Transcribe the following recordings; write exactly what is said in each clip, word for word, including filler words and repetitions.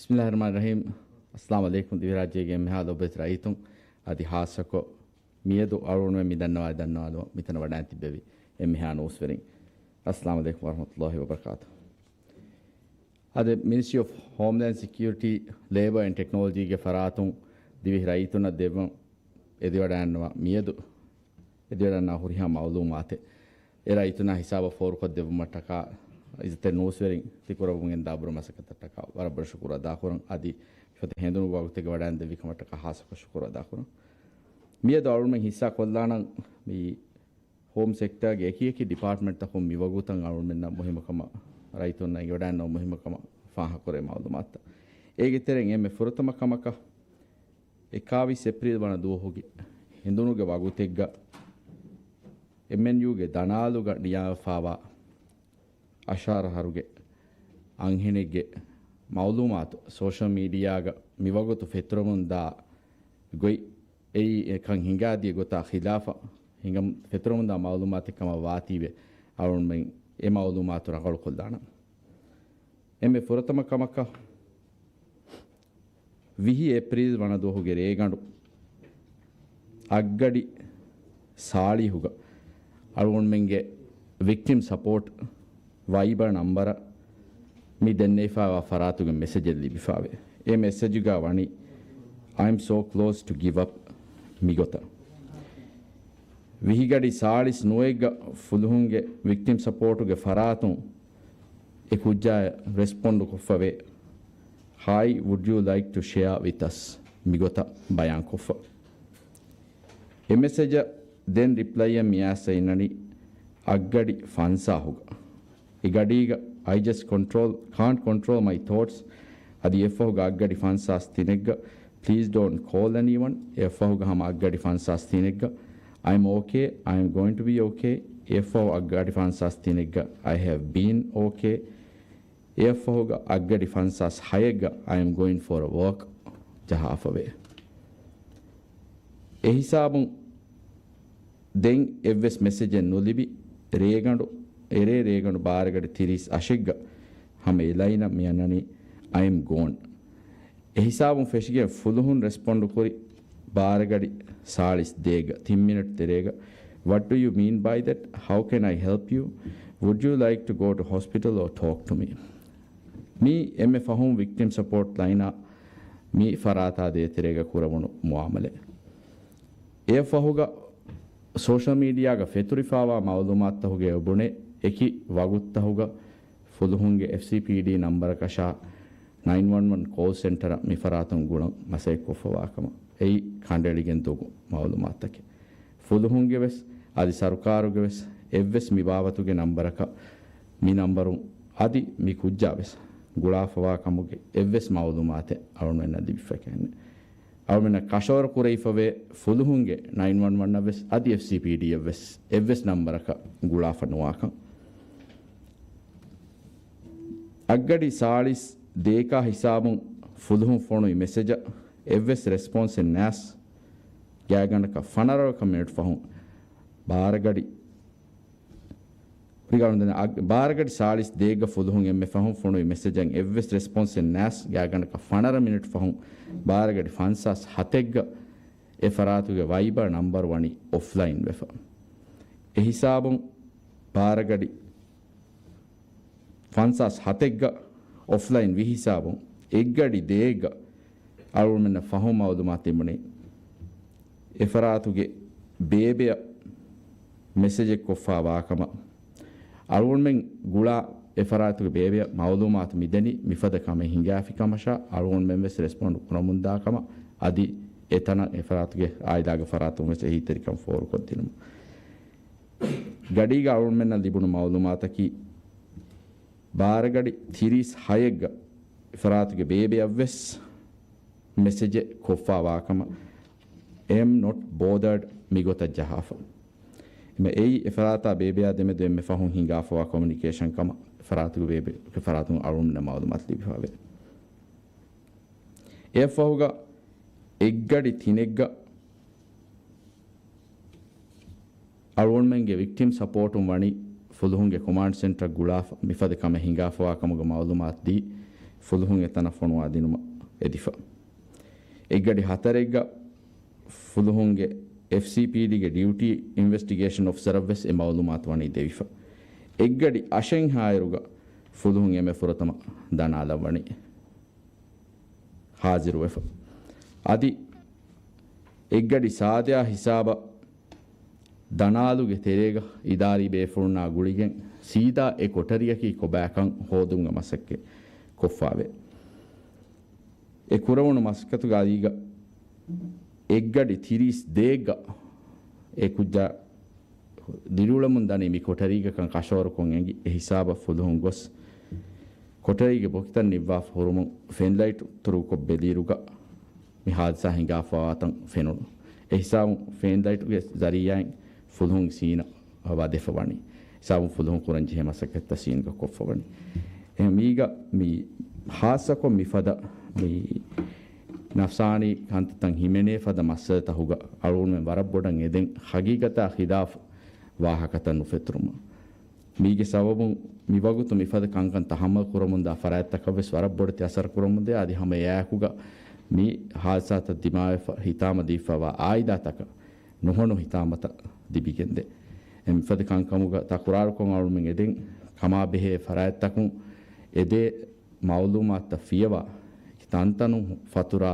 ބިސްމިﷲިއްރަޙްމާނިއްރަޙީމް. އައްސަލާމު ޢަލައިކުމް ދިވެހިރާއްޖޭގެ އެންމެހާ ލޮބުވެތި ރައްޔިތުން، އަދި ޚާއްޞަކޮށް މިއަދު އަޅުގަނޑުމެން މި ދަންނަވާ ދަންނަވާލުމަށް މިތަނަށް ވަޑައިގެން ތިއްބެވި އެންމެހާ ނޫސްވެރިން، އައްސަލާމު ޢަލައިކުމް ވަރަޙްމަތުﷲި ވަބަރަކާތުހު. އަދި މިނިސްޓްރީ އޮފް ހޯމްލޭންޑް ސެކިއުރިޓީ، ލޭބަ އެންޑް ޓެކްނޮލޮޖީގެ ފަރާތުން ދިވެހި ރައްޔިތުންނަށް ދެއްވަން އެދިވަޑައިގަންނަވާ މިއަދު އެދިވަޑައިގަންނަވާ ހުރިހާ މަޢުލޫމާތެއް އެ ރައްޔިތުންނާ ހިސާބަށް ފޯރުކޮށްދެއްވުމަށްޓަކާ އިއްޒަތްތެރި ނޫސްވެރިން ތިކުރައްވަމުން ގެންދާ ބުރަ މަސައްކަތަށްޓަކާ ވަރަށް ބޮޑަށް ޝުކުރު އަދާކުރަން. އަދި މިފަދަ ހެނދުނު ވަގުތެއްގެ ވަޑައިގެންދެއްވި ކަމަށްޓަކާ ޚާއްޞަކޮށް ޝުކުރު އަދާކުރަން. މިއަދު އަޅުގަނޑުމެން ހިއްސާ ކޮށްލާނަން މި ހޯމް ސެކްޓާގެ އެކި އެކި ޑިޕާޓްމަންޓްތަކުން މިވަގުތަށް އަޅުގަނޑުމެންނަށް މުހިއްމުކަމަށް ރައްޔިތުންނަށް އެނގިވަޑައިގަންނަވަން މުހިއްމުކަމަށް ފާހަގަކުރޭ މަޢުލޫމާތުތައް. އޭގެ ތެރެއިން އެންމެ ފުރަތަމަ ކަމަކަށް، އެކާވީސް އޭޕްރީލް ވަނަ ދުވަހުގެ ހެނދުނުގެ ވަގުތެއްގަ އެމްއެންޔޫގެ ދަނާލުގަ ނިޔާވެފާވާ އަށާރަ އަހަރުގެ އަންހެނެއްގެ މަޢުލޫމާތު ސޯޝަލް މީޑިއާގަ މިވަގުތު ފެތުރަމުންދާ ގޮތް، އެއީ އެކަން ހިނގާދިޔަ ގޮތާ ޚިލާފަށް ހިނގަމުން ފެތުރަމުންދާ މަޢުލޫމާތެއް ކަމަށް ވާތީވެ، އަޅުގަނޑުމެން އެ މަޢުލޫމާތު ރަނގަޅުކޮށްލާނަން. އެންމެ ފުރަތަމަ ކަމަކަށް، ވިހި އޭޕްރީލް ވަނަ ދުވަހުގެ ރޭގަނޑު އަށްގަޑި ސާޅީހުގަ އަޅުގަނޑުމެންގެ ވިކްޓިމް ސަޕޯޓް ވައިބަރ ނަންބަރަށް މި ދެންނެވިފައިވާ ފަރާތުގެ މެސެޖެއް ލިބިފައިވޭ. އެ މެސެޖުގަ ވަނީ، "I am so close to give up" މިގޮތަށް. ވިހިގަޑި ސާޅީސް ނުވައެއްގަ ފުލުހުންގެ ވިކްޓިމް ސަޕޯޓުގެ ފަރާތުން އެ ކުއްޖާއަށް ރެސްޕޮންޑު ކޮށްފަވޭ، "Hi, would you like to share with us؟" މިގޮތަށް ބަޔާންކޮށްފަ. އެ މެސެޖަށް ދެން ރިޕްލައިއެއް މިއައިސް އިންނަނީ އަށްގަޑި ފަންސާހުގަ. އެ ގަޑީގަ "I just control, can't control my thoughts" އަދި އެއަށްފަހުގަ އަށްގަޑި ފަންސާސް ތިނެއްގަ "Please don't call anyone." އެއަށްފަހުގަ ހަމަ އަށްގަޑި ފަންސާސް ތިނެއްގަ "I'm okay, I'm going to be okay." އެއަށްފަހު އަށްގަޑި ފަންސާސް ތިނެއްގަ "I have been okay." އެއަށްފަހުގަ އަށްގަޑި ފަންސާސް ހައެއްގަ "I am going for a walk" ޖަހާފަވޭ. އެހިސާބުން ދެން އެއްވެސް މެސެޖެއް ނުލިބި، ރޭގަނޑު، އެރޭ ރޭގަނޑު ބާރަގަޑި ތިރީސް އަށެއްގަ ހަމަ އެ ލައިނަށް މިއަންނަނީ "I am gone." އެހިސާބުން ފެށިގެން ފުލުހުން ރެސްޕޮންޑު ކުރި ބާރަގަޑި ސާޅީސް ދޭގަ ތިން މިނެޓް ތެރޭގަ، "What do you mean by that? How can I help you? Would you like to go to hospital or talk to me?" މީ އެންމެ ފަހުން ވިކްޓިމް ސަޕޯޓް ލައިނާ މި ފަރާތާ ދޭތެރޭގަ ކުރެވުނު މުއާމަލެއް. އެއަށްފަހުގަ ސޯޝަލް މީޑިއާގަ ފެތުރިފާވާ މައުލޫމާތުތަކުގެ އެބުނެ އެކި ވަގުތުތަކުގަ ފުލުހުންގެ އެފްސީޕީޑީ ނަންބަރަކަށާ ނައިން ވަން ވަން ކޯލް ސެންޓަރަށް މި ފަރާތުން ގުޅަން މަސައްކަތްކޮށްފަވާ ކަމަށް. އެއީ ކަނޑައެޅިގެން ދޮގު މައުލޫމާތުތަކެއް. ފުލުހުންގެ ވެސް އަދި ސަރުކާރުގެ ވެސް އެއްވެސް މި ބާވަތުގެ ނަންބަރަކަށް މި ނަންބަރުން އަދި މި ކުއްޖާ ވެސް ގުޅާފަވާ ކަމުގެ އެއްވެސް މައުލޫމާތެއް އަޅުގަނޑުމެންނަށް ލިބިފަކައެއް ނެތް. އަޅުގަނޑަށް ކަށަވަރު ކުރެވިފަވޭ ފުލުހުންގެ ނައިން ވަން ވަން އަށް ވެސް އަދި އެފްސީޕީޑީ އަށް ވެސް އެއްވެސް ނަންބަރަކަށް ގުޅާފަ ނުވާކަން. އަށްގަޑި ސާޅީސް ދޭކާ ހިސާބުން ފުލުހުން ފޮނުވި މެސެޖަށް އެއްވެސް ރެސްޕޮންސެއް ނާސް، ގާތްގަނޑަކަށް ފަނަރަ ވަރަކަށް މިނެޓް ފަހުން ބާރަގަޑި ހުރިގަނޑު ދެން އަށް-، ބާރަގަޑި ސާޅީސް ދޭއްގަ ފުލުހުން އެންމެ ފަހުން ފޮނުވި މެސެޖަށް އެއްވެސް ރެސްޕޮންސެއް ނާސް، ގާތްގަނޑަކަށް ފަނަރަ މިނެޓް ފަހުން ބާރަގަޑި ފަންސާސް ހަތެއްގަ އެ ފަރާތުގެ ވައިބަރ ނަންބަރު ވަނީ އޮފްލައިން ވެފަ. އެ ހިސާބުން ބާރަގަޑި ފަންސާސް ހަތެއްގަ އޮފްލައިން ވި ހިސާބުން އެއްގަޑި ދޭއްގަ އަޅުގަނޑުމެންނަށް ފަހު މައުލޫމާތު ލިބުނީ އެފަރާތުގެ ބޭބެއަށް މެސެޖެއް ކޮށްފާ ވާކަމަށް. އަޅުގަނޑުމެން ގުޅާ އެފަރާތުގެ ބޭބެއަށް މައުލޫމާތު މިދެނީ މިފަދަ ކަމެއް ހިނގާފި ކަމަށާ އަޅުގަނޑުމެން ވެސް ރެސްޕޮންޑް ކުރަމުންދާ ކަމަށް އަދި އެތަނަށް އެފަރާތުގެ އާއިލާގެ ފަރާތުން ވެސް އެހީތެރިކަން ފޯރުކޮށްދިނުމަށް. ގަޑީގަ އަޅުގަނޑުމެންނަށް ލިބުނު މައުލޫމާތަކީ، ބާރަގަޑި ތިރީސް ހައެއްގަ އެފަރާތުގެ ބޭބެއަށްވެސް މެސެޖެއް ކޮށްފާ ވާކަމަށް، "I am not bothered" މިގޮތަށް ޖަހާފަ. އެމަ އެއީ އެފަރާތާ ބޭބެއާ ދެމެދު އެންމެ ފަހުން ހިނގާފަވާ ކޮމިއުނިކޭޝަން ކަމަށް އެފަރާތުގެ ބޭބެ، އެފަރާތުން އަޅުގަނޑުމެންނަށް މައުލޫމާތު ލިބިފަވޭ. އެއަށްފަހުގަ އެއްގަޑި ތިނެއްގަ އަޅުގަނޑުމެންގެ ވިކްޓިމް ސަޕޯޓުން ވަނީ ފުލުހުންގެ ކޮމާންޑް ސެންޓަރ ގުޅާފަ، މިފަދަ ކަމެއް ހިނގާފަވާ ކަމުގެ މައުލޫމާތު ދީ، ފުލުހުން އެތަނަށް ފޮނުވާ ދިނުމަށް އެދިފަ. އެއްގަޑި ހަތަރެއްގަ ފުލުހުންގެ އެފްސީޕީޑީގެ ޑިއުޓީ އިންވެސްޓިގޭޝަން އޮފިސަރަށްވެސް އެ މައުލޫމާތު ވަނީ ދެވިފަ. އެއްގަޑި އަށެއްހާއިރުގަ ފުލުހުން އެންމެ ފުރަތަމަ ދަނާލަށް ވަނީ ހާޒިރުވެފަ. އަދި އެއްގަޑި ސާދަޔާ ހިސާބަށް ދަނާލުގެ ތެރޭގަ އިދާރީ ބޭފުޅުންނާ ގުޅިގެން ސީދާ އެ ކޮޓަރިއަކީ ކޮބާކަން ހޯދުމުގެ މަސައްކަތް ކޮށްފާވޭ. އެ ކުރެވުނު މަސައްކަތުގެ އަލީގަ އެއްގަޑި ތިރީސް ދޭއްގަ އެ ކުއްޖާ ދިރިއުޅެމުން ދަނީ މި ކޮޓަރީގަކަން ކަށަވަރުކޮށް އެނގި، އެ ހިސާބަށް ފުލުހުން ގޮސް، ކޮޓަރީގެ ބޮކިތައް ނިއްވާފަ ހުރުމުން ފެންލައިޓު ތުރުކޮށް ބެލިއިރުގަ މި ހާދިސާ ހިނގާފަވާތަން ފެނުނު. އެ ހިސާބުން ފެންލައިޓުގެ ޒަރީއާއިން ފުލުހުން ސީނަށް ވަދެފަ ވަނީ. ހިސާބުން ފުލުހުން ކުރަން ޖެހޭ މަސައްކަތްތައް ސީންގަ ކޮށްފަ ވަނީ. އެހެން މީގަ މި ހާއްސަކޮށް މިފަދަ މި ނަފްސާނީ ކަންތައްތައް ހިމެނޭ ފަދަ މައްސަލަތަކުގަ އަޅުގަނޑުމެން ވަރަށް ބޮޑަށް އެދެން ހަގީގަތާ ޚިލާފު ވާހަކަތައް ނުފެތުރުމަށް. މީގެ ސަބަބުން މިވަގުތު މިފަދަ ކަންކަން ތަހައްމަލް ކުރަމުންދާ ފަރާތްތަކަށްވެސް ވަރަށް ބޮޑެތި އަސަރު ކުރަމުންދޭ. އަދި ހަމަ އެއާއެކުގަ މި ހާދިސާތައް ދިމާވެފަ ހިތާމަ ދީފަވާ އާއިލާތަކަށް ނުހަނު ހިތާމަތައް ލިބިގެންދޭ. އެ މިފަދަ ކަންކަމުގަ ތަކުރާރުކޮށް އަޅުމެން އެދެން ކަމާބެހޭ ފަރާތްތަކުން އެދޭ މައުލޫމާތުތައް ފިޔަވާ، ތަންތަނުން ފަތުރާ،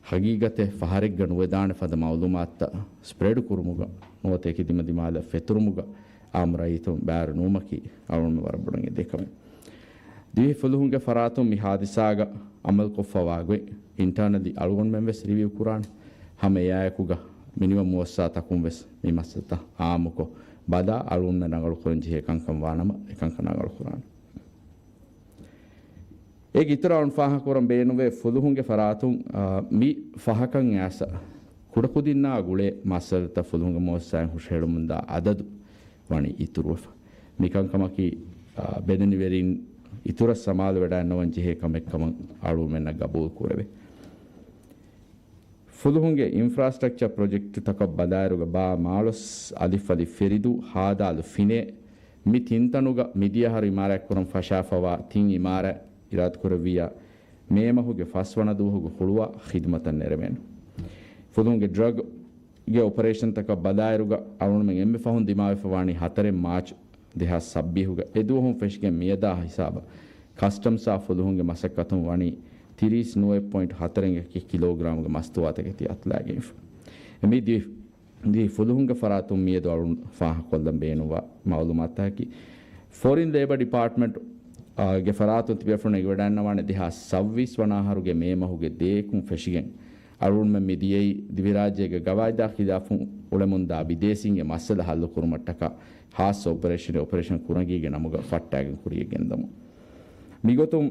ހަގީގަތެއް ފަހަރެއްގަ ނުވެދާނެ ފަދަ މައުލޫމާތުތައް ސްޕްރެޑް ކުރުމުގަ ނުވަތަ އެކި ދިމަދިމާލަށް ފެތުރުމުގަ އާއްމު ރައްޔިތުން ބައިވެރި ނުވުމަކީ އަޅުގަނޑުމެން ވަރަށް ބޮޑަށް އެދޭ ކަމެއް. ދިވެހި ފުލުހުންގެ ފަރާތުން މި ހާދިސާގަ އަމަލުކޮށްފަވާ ގޮތް އިންޓާނަލީ އަޅުގަނޑުމެން ވެސް ރިވިއު ކުރާނެ. ހަމަ އެއާއެކުގަ މިނިވަން މުއައްސަސާތަކުން ވެސް މި މައްސަލަތައް އާއްމުކޮށް ބަލާ އަޅުގަނޑުމެން ރަނގަޅު ކުރަން ޖެހޭ ކަންކަން ވާނަމަ އެކަންކަން ރަނގަޅު ކުރާނެ. އޭގެ އިތުރަށް އަޅުން ފާހަގަކުރަން ބޭނުންވޭ ފުލުހުންގެ ފަރާތުން، އާ، މި ފަހަކަށް އައިސް ކުޑަކުދިންނާ ގުޅޭ މައްސަލަތައް ފުލުހުންގެ މުއައްސަސާއިން ހުށަހެޅުމުންދާ އަދަދު ވަނީ އިތުރުވެފަ. މިކަންކަމަކީ، އާ، ބެލެނިވެރިން އިތުރަށް ސަމާލުވެޑައިންނަވަން ޖެހޭ ކަމެއްކަމަށް އަޅުގަނޑުމެންނަށް ގަބޫލު ކުރެވޭ. ފުލުހުންގެ އިންފްރާސްޓްރަކްޗަރ ޕްރޮޖެކްޓްތަކަށް ބަލާއިރުގަ ބާ މާޅޮސް، އަލިފް އަލި ފެރިދޫ، ހާދަ އަލި ފިނޭ، މި ތިންތަނުގަ މިދިޔަ އަހަރު އިމާރާތްކުރަން ފަށާފަވާ ތިން އިމާރާތް އިރާދަކުރެއްވިއްޔާ، މޭ މަހުގެ ފަސްވަނަ ދުވަހުގެ ހުޅުވާ ޚިދުމަތަށް ނެރެވޭނެ. ފުލުހުންގެ ޑްރަގްގެ އޮޕަރޭޝަންތަކަށް ބަލާއިރުގަ އަޅުގަނޑުމެން އެންމެ ފަހުން ދިމާވެފަ ވާނީ ހަތަރެއް މާޗް ދެހާސް ސައްބީސްގަ. އެ ދުވަހުން ފެށިގެން މިއަދާ ހިސާބަށް ކަސްޓަމްސްއާ ފުލުހުންގެ މަސައްކަތުން ވަނީ ތިރީސް ނުވައެއް ޕޮއިންޓް ހަތަރެއް އެކި ކިލޯގްރާމްގެ މަސްތުވާތަކެތި އަތުލައިގެންފަ. މި ދި-، ދިވެހި ފުލުހުންގެ ފަރާތުން މިއަދު އަޅުން ފާހަގަކޮށްލަން ބޭނުންވާ މައުލޫމާތަކީ، ފޮރިން ލޭބަ ޑިޕާޓްމަންޓް، އާ، ގެ ފަރާތުން ތިބޭފުޅުން އެނގިވަޑައިންނަވާނެ ދެހާސް ސައްބީސް ވަނަ އަހަރުގެ މޭ މަހުގެ ދޭއްކުން ފެށިގެން، އަޅުގަނޑުމެން މި ދިޔައީ ދިވެހިރާއްޖޭގެ ގަވާއިދާ ޚިލާފުން އުޅެމުންދާ ބިދޭސީންގެ މައްސަލަ ހައްލުކުރުމަށްޓަކާ ހާއްސަ އޮޕަރޭޝަނެއް، އޮޕަރޭޝަން ކުރަންޖެހިގެން ނަމުގަ ފައްޓާގެން ކުރިޔަށް ގެންދަމުން. މިގޮތުން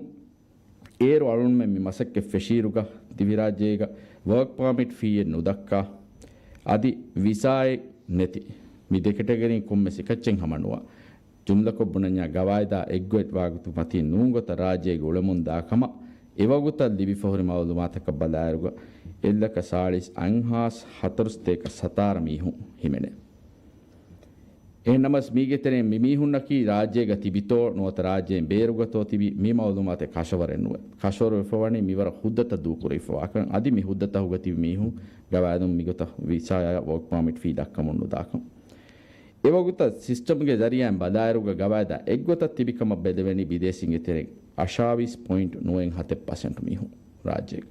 އޭރު އަޅުގަނޑުމެން މި މަސައްކަތް ފެށިއިރުގަ ދިވެހިރާއްޖޭގަ ވަރކް ޕާމިޓް ފީއެއް ނުދައްކާ، އަދި ވިސާއެއް ނެތި، މި ދެ ކެޓަގަރީން ކޮންމެސް އެކައްޗެއް ހަމަނުވާ، ޖުމްލަކޮށް ބުނަންޏާ ގަވާއިދާ އެއްގޮތް ވާގޮތު މަތީ ނޫން ގޮތަށް ރާއްޖޭގެ އުޅެމުންދާ ކަމަށް އެވަގުތަށް ލިބިފަހުރި މައުލޫމާތަކަށް ބަލާއިރުގަ އެއްލަކަ ސާޅީސް އަށް ހާސް ހަތަރުސަތޭކަ ސަތާރަ މީހުން ހިމެނޭ. އެހެންނަމަސް މީގެ ތެރެއިން މި މީހުންނަކީ ރާއްޖޭގަ ތިބިތޯ ނުވަތަ ރާއްޖޭން ބޭރުގަތޯ ތިބި މި މައުލޫމާތެއް ކަށަވަރެއް ނުވެ. ކަށަވަރު ވެފަވަނީ މިވަރަށް ހުއްދަތައް ދޫކުރެވިފަވާކަން. އަދި މި ހުއްދަތަކުގަ ތިބި މީހުން ގަވާއިދުން މިގޮތަށް ވިސާއާ ވަރކް ޕާމިޓް ފީ ދައްކަމުން ނުދާކަން. އެވަގުތަށް ސިސްޓަމްގެ ޒަރީއާއިން ބަލާއިރުގަ ގަވާއިދާ އެއްގޮތަށް ތިބިކަމަށް ބެލެވެނީ ބިދޭސީންގެ ތެރެއިން އަށާވީސް ޕޮއިންޓް ނުވައެއް ހަތެއް ޕަސެންޓް މީހުން ރާއްޖޭގަ.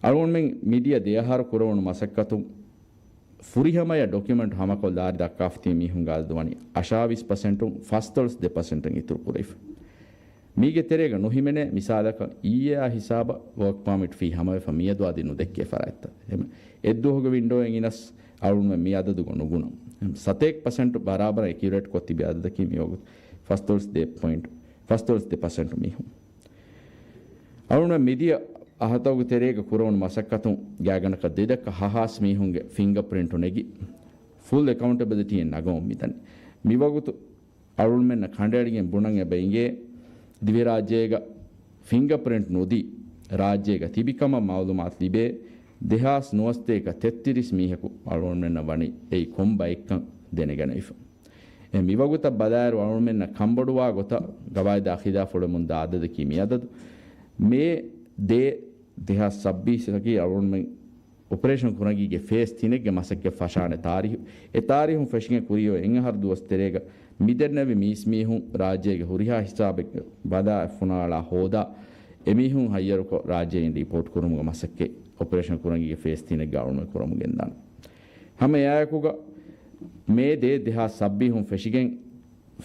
އަޅުގަނޑުމެން މިދިޔަ ދެއަހަރު ކުރެވުނު މަސައްކަތުން ފުރިހަމަޔަށް ޑޮކިއުމެންޓް ހަމަކޮށްލާ އަދި ދައްކާފަ ތިބި މީހުންގެ އަދަދު ވަނީ އަށާވީސް ޕަސެންޓުން ފަސްދޮޅަސް ދެ ޕަސެންޓަށް އިތުރު ކުރެވިފަ. މީގެ ތެރޭގަ ނުހިމެނޭ މިސާލަކަށް އީއޭއާ ހިސާބަށް ވަރކް ޕާމިޓް ފީ ހަމަވެފަ މިއަދު އަދި ނުދެއްކޭ ފަރާތްތައް. އެހެން އެއްދުވަހުގެ ވިންޑޯއެއް ގިނަސް އަޅުގަނޑުމެން މި އަދަދުގަ ނުގުނަން. އެހެން ސަތޭކަ ޕަސެންޓް ބަރާބަރަށް އެކިއުރޭޓް ކޮށް ތިބި އަދަދަކީ މިވަގުތު ފަސްދޮޅަސް ދެ ޕޮއިންޓް، ފަސްދޮޅަސް ދެ ޕަސެންޓް މީހުން. އަޅުގަނޑުމެން މިދިޔަ އަހަރުތަކުގެ ތެރޭގަ ކުރެވުނު މަސައްކަތުން ގާތްގަނޑަކަށް ދެ ދައްކަ ހަ ހާސް މީހުންގެ ފިންގަ ޕްރިންޓު ނެގި، ފުލް އެކައުންޓެބިލިޓީއެއް ނަގަމުން މިދަނީ. މިވަގުތު އަޅުގަނޑުމެންނަށް ކަނޑައެޅިގެން ބުނަން އެބަ އިނގޭ، ދިވެހިރާއްޖޭގަ ފިންގަ ޕްރިންޓް ނުދީ، ރާއްޖޭގަ ތިބިކަމަށް މައުލޫމާތު ލިބޭ، ދެހާސް ނުވަސަތޭކަ ތެއްތިރީސް މީހަކު އަޅުގަނޑުމެންނަށް ވަނީ އެއީ ކޮން ބައެއްކަން ދެނެގަނެވިފަ. އެ މިވަގުތަށް ބަލާއިރު އަޅުމެންނަށް ކަންބޮޑުވާ ގޮތަށް ގަވާއިދާ ޚިލާފު އުޅެމުންދާ އަދަދަކީ މި އަދަދު. މޭ ދޭއް ދެހާސް ސައްބީސް އަކީ އަޅުމެން އޮޕަރޭޝަން ކުރަންގީގެ ފޭސް ތިނެއްގެ މަސައްކަތް ފަށާނެ ތާރީހު. އެ ތާރީހުން ފެށިގެން ކުރިއަށް އެއް އަހަރު ދުވަސް ތެރޭގަ މިދެންނެވި މީސްމީހުން ރާއްޖޭގެ ހުރިހާ ހިސާބެއްގަ ބަލާ އަތްފުނާޅާ ހޯދާ، އެމީހުން ހައްޔަރުކޮށް ރާއްޖެއިން ޑީޕޯޓް ކުރުމުގެ މަސައްކަތް އޮޕަރޭޝަން ކުރަންގީގެ ފޭސް ތިނެއްގަ އަޅުމެން ކުރަމުން ގެންދާނެ. ހަމަ އެއާއެކުގަ މޭ ދޭއް ދެހާސް ސައްބީހުން ފެށިގެން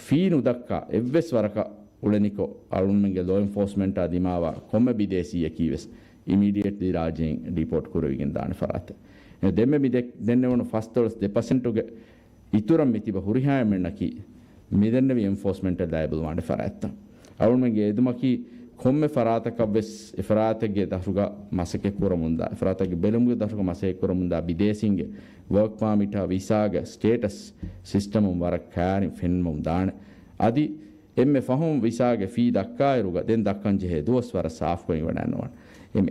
ފީ ނުދައްކާ އެއްވެސް ވަރަކަށް އުޅެނިކޮށް، އަޅުމެންގެ ލޯ އެންފޯސްމަންޓާ ދިމާވާ ކޮންމެ ބިދޭސީއަކީވެސް އިމީޑިއޭޓްލީ ރާއްޖެއިން ޑީޕޯޓް ކުރެވިގެން ދާނެ ފަރާތެއް. ދެންމެ މި ދެ-، ދެންނެވުނު ފަސްދޮޅަސް ދެ ޕަސެންޓުގެ އިތުރަށް މިތިބަ ހުރިހާ އެންމެންނަކީ މިދެންނެވި އެންފޯސްމަންޓަށް ލައިބަލް ވާނެ ފަރާތްތައް. އަޅުމެންގެ އެދުމަކީ ކޮންމެ ފަރާތަކަށްވެސް އެފަރާތެއްގެ ދަށުގަ މަސައްކަތް ކުރަމުންދާ، އެފަރާތަކުގެ ބެލުމުގެ ދަށުގަ މަސައްކަތް ކުރަމުންދާ ބިދޭސީންގެ ވަރކް ޕާމިޓާ ވިސާގެ ސްޓޭޓަސް ސިސްޓަމުން ވަރަށް ކައިރިން ފެންނަމުން ދާނެ. އަދި އެންމެ ފަހުން ވިސާގެ ފީ ދައްކާއިރުގަ ދެން ދައްކަން ޖެހޭ ދުވަސް ވަރަށް ސާފުކޮށް އިވަޑައިންނަވާނެ.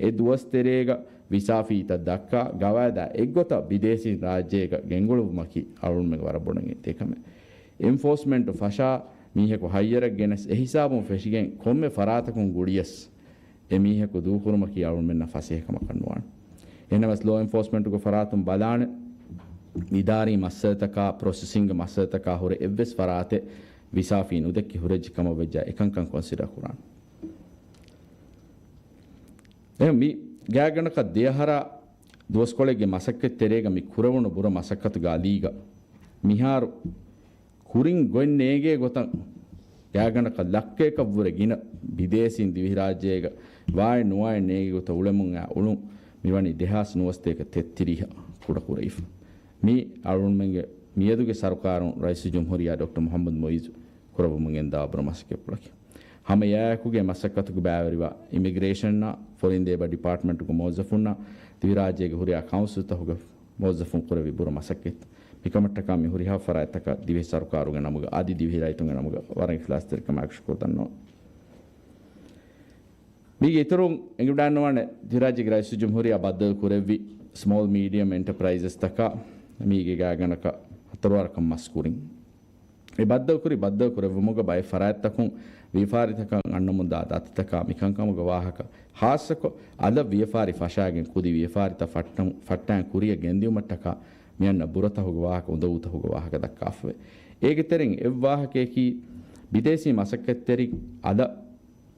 އެ ދުވަސް ތެރޭގަ ވިސާ ފީތައް ދައްކާ ގަވާއިދާ އެއްގޮތަށް ބިދޭސީން ރާއްޖޭގަ ގެންގުޅުވުމަކީ އަޅުމެން ވަރަށް ބޮޑަށް އެތޭ ކަމެއް. އެންފޯސްމަންޓު ފަށާ މީހަކު ހައްޔަރެއް ގެނެސް އެހިސާބުން ފެށިގެން ކޮންމެ ފަރާތަކުން ގުޅިޔަސް އެ މީހަކު ދޫކުރުމަކީ އަޅުމެންނަށް ފަސޭހަ ކަމަކަށް ނުވާނެ. އެހެންނަމަވެސް ލޯ އެންފޯސްމަންޓުގެ ފަރާތުން ބަލާނެ، އިދާރީ މައްސަލަތަކާ، ޕްރޮސެސިންގ މައްސަލަތަކާ ހުރެ އެއްވެސް ފަރާތެއް ވިސާ ފީ ނުދެއްކި ހުރެއްޖެ ކަމަށް ވެއްޖާ އެކަންކަން ކޮންސިޑަރ ކުރާނެ. އެހެން މި ގާތްގަނޑަކަށް ދެއަހަރާ ދުވަސްކޮޅެއްގެ މަސައްކަތް ތެރޭގަ މި ކުރެވުނު ބުރަ މަސައްކަތުގެ އަލީގަ މިހާރު ކުރިން ގޮތް ނޭނގޭ ގޮތަށް ގާތްގަނޑަކަށް ލައްކައަކަށްވުރެ ގިނަ ބިދޭސީން ދިވެހިރާއްޖޭގަ ވާއެއް ނުވާއެއް ނޭނގޭ ގޮތަށް އުޅެމުން އައި އުޅުން މިވަނީ ދެހާސް ނުވަސަތޭކަ ތެއްތިރީހަށް ކުޑަކުރެވިފަ. މީ އަޅުގަނޑުމެންގެ މިއަދުގެ ސަރުކާރުން ރައީސުލް ޖުމްހޫރިއްޔާ ޑޮކްޓަރ މުޙައްމަދު މުޢިއްޒު ކުރައްވަމުން ގެންދާ ބުރަ މަސައްކަތްޕުޅަކީ. ހަމަ އެއާއެކުގެ މަސައްކަތުގެ ބައިވެރިވާ އިމިގްރޭޝަންއާ ފޮރިން ލޭބަ ޑިޕާޓްމަންޓުގެ މުވައްޒަފުންނާ ދިވެހިރާއްޖޭގެ ހުރިހާ ކައުންސިލްތަކުގެ މުވައްޒަފުން ކުރެއްވި ބުރަ މަސައްކަތް. މިކަމަށްޓަކާ މި ހުރިހާ ފަރާތްތަކަށް ދިވެހި ސަރުކާރުގެ ނަމުގަ އަދި ދިވެހި ރައްޔިތުންގެ ނަމުގަ ވަރަށް އިޚްލާޞްތެރިކަމާއެކު ޝުކުރު ދަންނަވަން. މީގެ އިތުރުން އެނގިވަޑައިންނަވާނެ، ދިވެހިރާއްޖޭގެ ރައީސުލްޖުމްހޫރިއްޔާ ބައްދަލު ކުރެއްވި ސްމޯލް މީޑިއަމް އެންޓަޕްރައިޒަސްތަކާ މީގެ ގާތްގަނޑަކަށް ހަތަރު ވަރަކަށް މަސް ކުރިން. އެ ބައްދަލުކުރި ބައްދަލު ކުރެއްވުމުގަ ބައެއް ފަރާތްތަކުން ވިޔަފާރިތަކަށް އަންނަމުންދާ ދަތިތަކާ މިކަންކަމުގެ ވާހަކަ، ހާއްސަކޮށް އަލަށް ވިޔަފާރި ފަށާގެން ކުދި ވިޔަފާރިތައް ފައްޓަން، ފައްޓާން ކުރިއަށް ގެންދިއުމަށްޓަކާ މިއަންނަ ބުރަތަކުގެ ވާހަކަ، އުނދަގޫތަކުގެ ވާހަކަ ދައްކާފަވޭ. އޭގެ ތެރެއިން އެއް ވާހަކަޔަކީ، ބިދޭސީ މަސައްކަތްތެރިން އަލަށް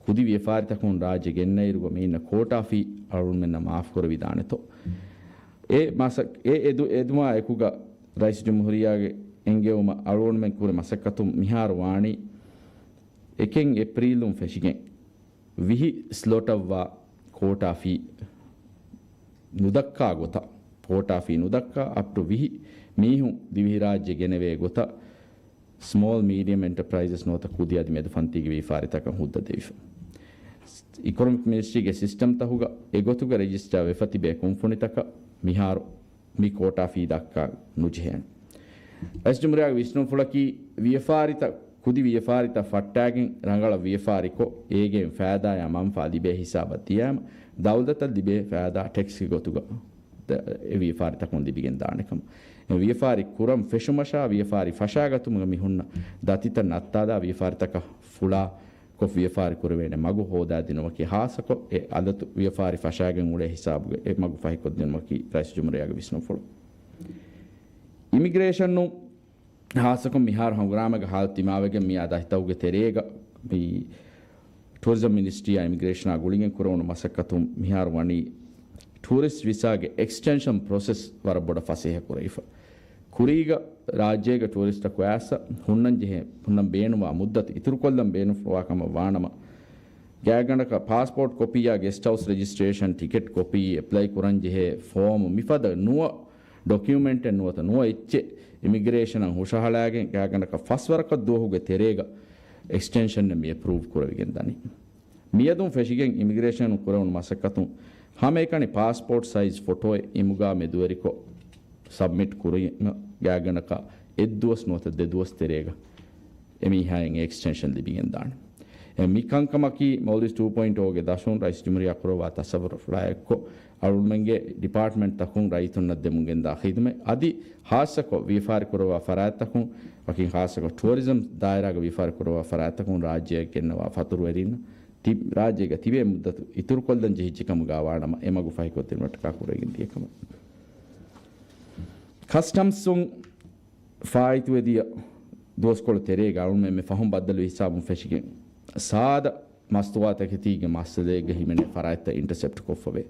ކުދި ވިޔަފާރިތަކުން ރާއްޖެ ގެންނައިރުގަ މި އިންނަ ކޯޓާ ފީ އަޅުގަނޑުމެންނަށް މާފު ކުރެވިދާނެތޯ؟ އެ މަސަ-، އެ އެދު-، އެދުމާ އެކުގަ ރައީސުލްޖުމްހޫރިއްޔާގެ އެންގެވުމަށް އަޅުގަނޑުމެން ކުރި މަސައްކަތުން މިހާރު ވާނީ އެކެއް އޭޕްރީލުން ފެށިގެން ވިހި ސްލޮޓަށްވާ ކޯޓާ ފީ ނުދައްކާ ގޮތަށް، ކޯޓާ ފީ ނުދައްކާ އަޕްޓު ވިހި މީހުން ދިވެހިރާއްޖެ ގެނެވޭ ގޮތަށް ސްމޯލް މީޑިއަމް އެންޓަޕްރައިޒަސް ނުވަތަ ކުދި އަދި މެދުފަންތީގެ ވިޔަފާރިތަކަށް ހުއްދަ ދެވިފަ. އިކޮނޮމިކް މިނިސްޓްރީގެ ސިސްޓަމްތަކުގަ އެގޮތުގަ ރެޖިސްޓާ ވެފަ ތިބޭ ކުންފުނިތަކަށް މިހާރު މި ކޯޓާ ފީ ދައްކާ ނުޖެހޭނެ. ރައީސް ޖުމްހޫރިއްޔާގެ ވިސްނުންފުޅަކީ، ވިޔަފާރިތައް، ކުދި ވިޔަފާރިތައް ފައްޓާގެން ރަނގަޅަށް ވިޔަފާރިކޮށް، އޭގެން ފައިދާއާ މަންފާ ލިބޭ ހިސާބަށް ދިޔާމަ، ދައުލަތަށް ލިބޭ ފައިދާ ޓެކްސްގެ ގޮތުގަ ދ-، އެ ވިޔަފާރިތަކުން ލިބިގެން ދާނެކަމަށް. އެ ވިޔަފާރި ކުރަން ފެށުމަށާ، ވިޔަފާރި ފަށާގަތުމުގަ މި ހުންނަ ދަތިތައް ނައްތާލާ، ވިޔަފާރިތަކަށް ފުޅާ ކޮށް ވިޔަފާރި ކުރެވޭނެ މަގު ހޯދާދިނުމަކީ، ހާއްސަކޮށް އެ އަލަތު ވިޔަފާރި ފަށާގެން އުޅޭ ހިސާބުގަ އެ މަގު ފަހިކޮށްދިނުމަކީ ރައީސް ޖުމްހޫރިއްޔާގެ ވިސްނުންފުޅު. އިމިގްރޭޝަނުން ހާއްސަކޮށް މިހާރު ހަނގުރާމައިގެ ހާލަތު ދިމާވެގެން މިއާ ދަތިތަކުގެ ތެރޭގަ މި ޓޫރިޒަމް މިނިސްޓްރީއާ އިމިގްރޭޝަނާ ގުޅިގެން ކުރެވުނު މަސައްކަތުން މިހާރު ވަނީ ޓޫރިސްޓް ވިސާގެ އެކްސްޓެންޝަން ޕްރޮސެސް ވަރަށް ބޮޑަށް ފަސޭހަ ކުރެވިފަ. ކުރީގަ ރާއްޖޭގަ ޓޫރިސްޓަކު އައިސް ހުންނަން ޖެހޭ، ހުންނަން ބޭނުންވާ މުއްދަތު އިތުރުކޮށްލަން ބޭނުންފުޅުވާ ކަމަށް ވާނަމަ، ގާތްގަނޑަކަށް ޕާސްޕޯޓް ކޮޕީއާ ގެސްޓް ހައުސް ރެޖިސްޓްރޭޝަން ޓިކެޓް ކޮޕީ އެޕްލައި ކުރަން ޖެހޭ ފޯމު މިފަދަ ނުވަ ޑޮކިއުމެންޓެއް ނުވަތަ ނުވަ އެއްޗެއް އިމިގްރޭޝަނަށް ހުށަހަޅާގެން ގާތްގަނޑަކަށް ފަސް ވަރަކަށް ދުވަހުގެ ތެރޭގަ އެކްސްޓެންޝަން މި އެޕްރޫވް ކުރެވިގެން ދަނީ. މިއަދުން ފެށިގެން އިމިގްރޭޝަނުން ކުރެވުނު މަސައްކަތުން ހަމައެކަނި ޕާސްޕޯޓް ސައިޒް ފޮޓޯއެއް އިމުގާ މެދުވެރިކޮށް ސަބްމިޓް ކުރީމަ ގާތްގަނޑަކަށް އެއްދުވަސް ނުވަތަ ދެދުވަސް ތެރޭގަ އެމީހާއަށް އެ އެކްސްޓެންޝަން ލިބިގެން ދާނެ. މި ކަންކަމަކީ މޯލްޑިވްސް ޓޫ ޕޮއިންޓް އޯގެ ދަށުން ރައީސް ޖުމްހޫރިއްޔާ ކުރައްވާ ތަސައްވުރަށް އެއްކޮށް، އަޅުގަނޑުމެންގެ ޑިޕާޓްމަންޓްތަކުން ރައްޔިތުންނަށް ދެމުން ގެންދާ ޚިދުމަތް އަދި ޚާއްޞަކޮށް ވިޔަފާރި ކުރައްވާ ފަރާތްތަކުން، ވަކިން ޚާއްޞަކޮށް ޓުއަރިޒަމް ދާއިރާގަ ވިޔަފާރި ކުރައްވާ ފަރާތްތަކުން ރާއްޖެއަށް ގެންނަވާ ފަތުރުވެރިންނަށް ތި-، ރާއްޖޭގަ ތިބޭ މުއްދަތު އިތުރުކޮށްލަން ޖެހިއްޖެ ކަމުގަ ވާނަމަ، އެމަގު ފަހިކޮށްދިނުމަށްޓަކާ ކުރެވިގެން ދިޔަ ކަމަށް. ކަސްޓަމްސުން ފާއިތުވެދިޔަ ދުވަސްކޮޅު ތެރޭގަ އަޅުގަނޑުމެން ފަހުން ބައްދަލުވި ހިސާބުން ފެށިގެން، ސާދަ މަސްތުވާތަކެތީގެ މައްސަލައެއްގަ ހިމެނޭ ފަރާތްތައް އިންޓަސެޕްޓް ކޮށްފަވޭ.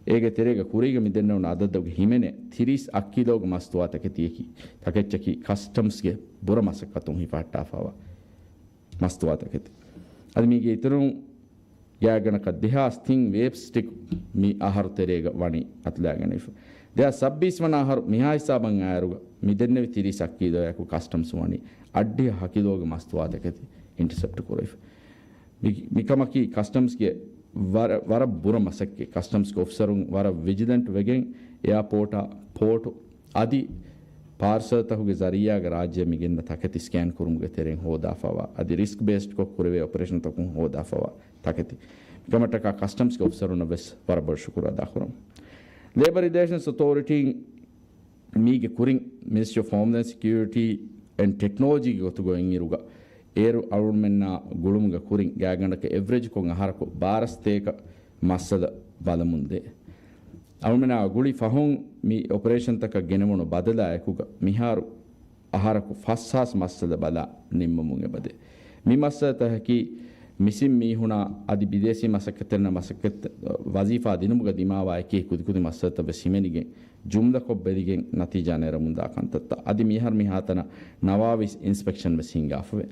އޭގެ ތެރޭގަ ކުރީގަ މި ދެންނެވުނު އަދަދުގެ ހިމެނޭ ތިރީސް އަށް ކިލޯގެ މަސްތުވާތަކެތިއަކީ، ތަކެއްޗަކީ ކަސްޓަމްސްގެ ބުރަ މަސައްކަތުން ހިފަހައްޓާފަވާ މަސްތުވާތަކެތި. އަދި މީގެ އިތުރުން ގާތްގަނޑަކަށް ދެހާސް ތިން ވޭބް ސްޓިކް މި އަހަރު ތެރޭގަ ވަނީ އަތުލާގެންފަ. ދެހާސް ސައްބީސް ވަނަ އަހަރު މިހާ ހިސާބަށް އައިއިރުގަ މި ދެންނެވި ތިރީސް އަށް ކިލޯއަކު ކަސްޓަމްސް ވަނީ އަށްޑިހަ ހަ ކިލޯގެ މަސްތުވާތަކެތި އިންޓަސެޕްޓް ކުރެވިފަ. މި-، މިކަމަކީ ކަސްޓަމްސްގެ ވަރަށް، ވަރަށް ބުރަ މަސައްކަތް. ކަސްޓަމްސްގެ އޮފިސަރުން ވަރަށް ވިޖިލަންޓް ވެގެން އެއާޕޯޓާ، ޕޯޓު އަދި ޕާރސަލްތަކުގެ ޒަރީއާގަ ރާއްޖެ މިގެންނަ ތަކެތި ސްކޭން ކުރުމުގެ ތެރެއިން ހޯދާފަވާ އަދި ރިސްކް ބޭސްޑްކޮށް ކުރެވޭ އޮޕަރޭޝަންތަކުން ހޯދާފަވާ ތަކެތި. މިކަމަށްޓަކާ ކަސްޓަމްސްގެ އޮފިސަރުންނަށް ވެސް ވަރަށް ބޮޑު ޝުކުރު އަދާކުރަމު. ލޭބަރ ރިލޭޝަންސް އޮތޯރިޓީން މީގެ ކުރިން މިނިސްޓްރީ އޮފް ހޯމްލޭންޑް ސެކިއުރިޓީ އެންޑް ޓެކްނޮލޮޖީގެ ގޮތުގަ އޮތްއިރުގަ އޭރު އަޅުގަނޑުމެންނާ ގުޅުމުގެ ކުރިން ގާތްގަނޑަކަށް އެވްރެޖްކޮށް އަހަރަކު ބާރަ ސަތޭކަ މައްސަލަ ބަލަމުންދޭ. އަޅުގަނޑުމެންނާ ގުޅި ފަހުން މި އޮޕަރޭޝަންތަކަށް ގެނެވުނު ބަދަލާ އެކުގަ މިހާރު އަހަރަކު ފަސް ހާސް މައްސަލަ ބަލާ ނިންމަމުން އެބަދޭ. މި މައްސަލަތަކަކީ މިސިން މީހުނާ އަދި ބިދޭސީ މަސައްކަތްތެރިންނަށް މަސައްކަތް ވަޒީފާ ދިނުމުގަ ދިމާވާ އެކި ކުދިކުދި މައްސަލަތައް ވެސް ހިމެނިގެން ޖުމްލަކޮށް ބެލިގެން ނަތީޖާ ނެރެމުންދާ ކަންތައްތައް. އަދި މިހާރު މިހާތަނަށް ނަވާވީސް އިންސްޕެކްޝަން ވެސް ހިންގާފަވޭ.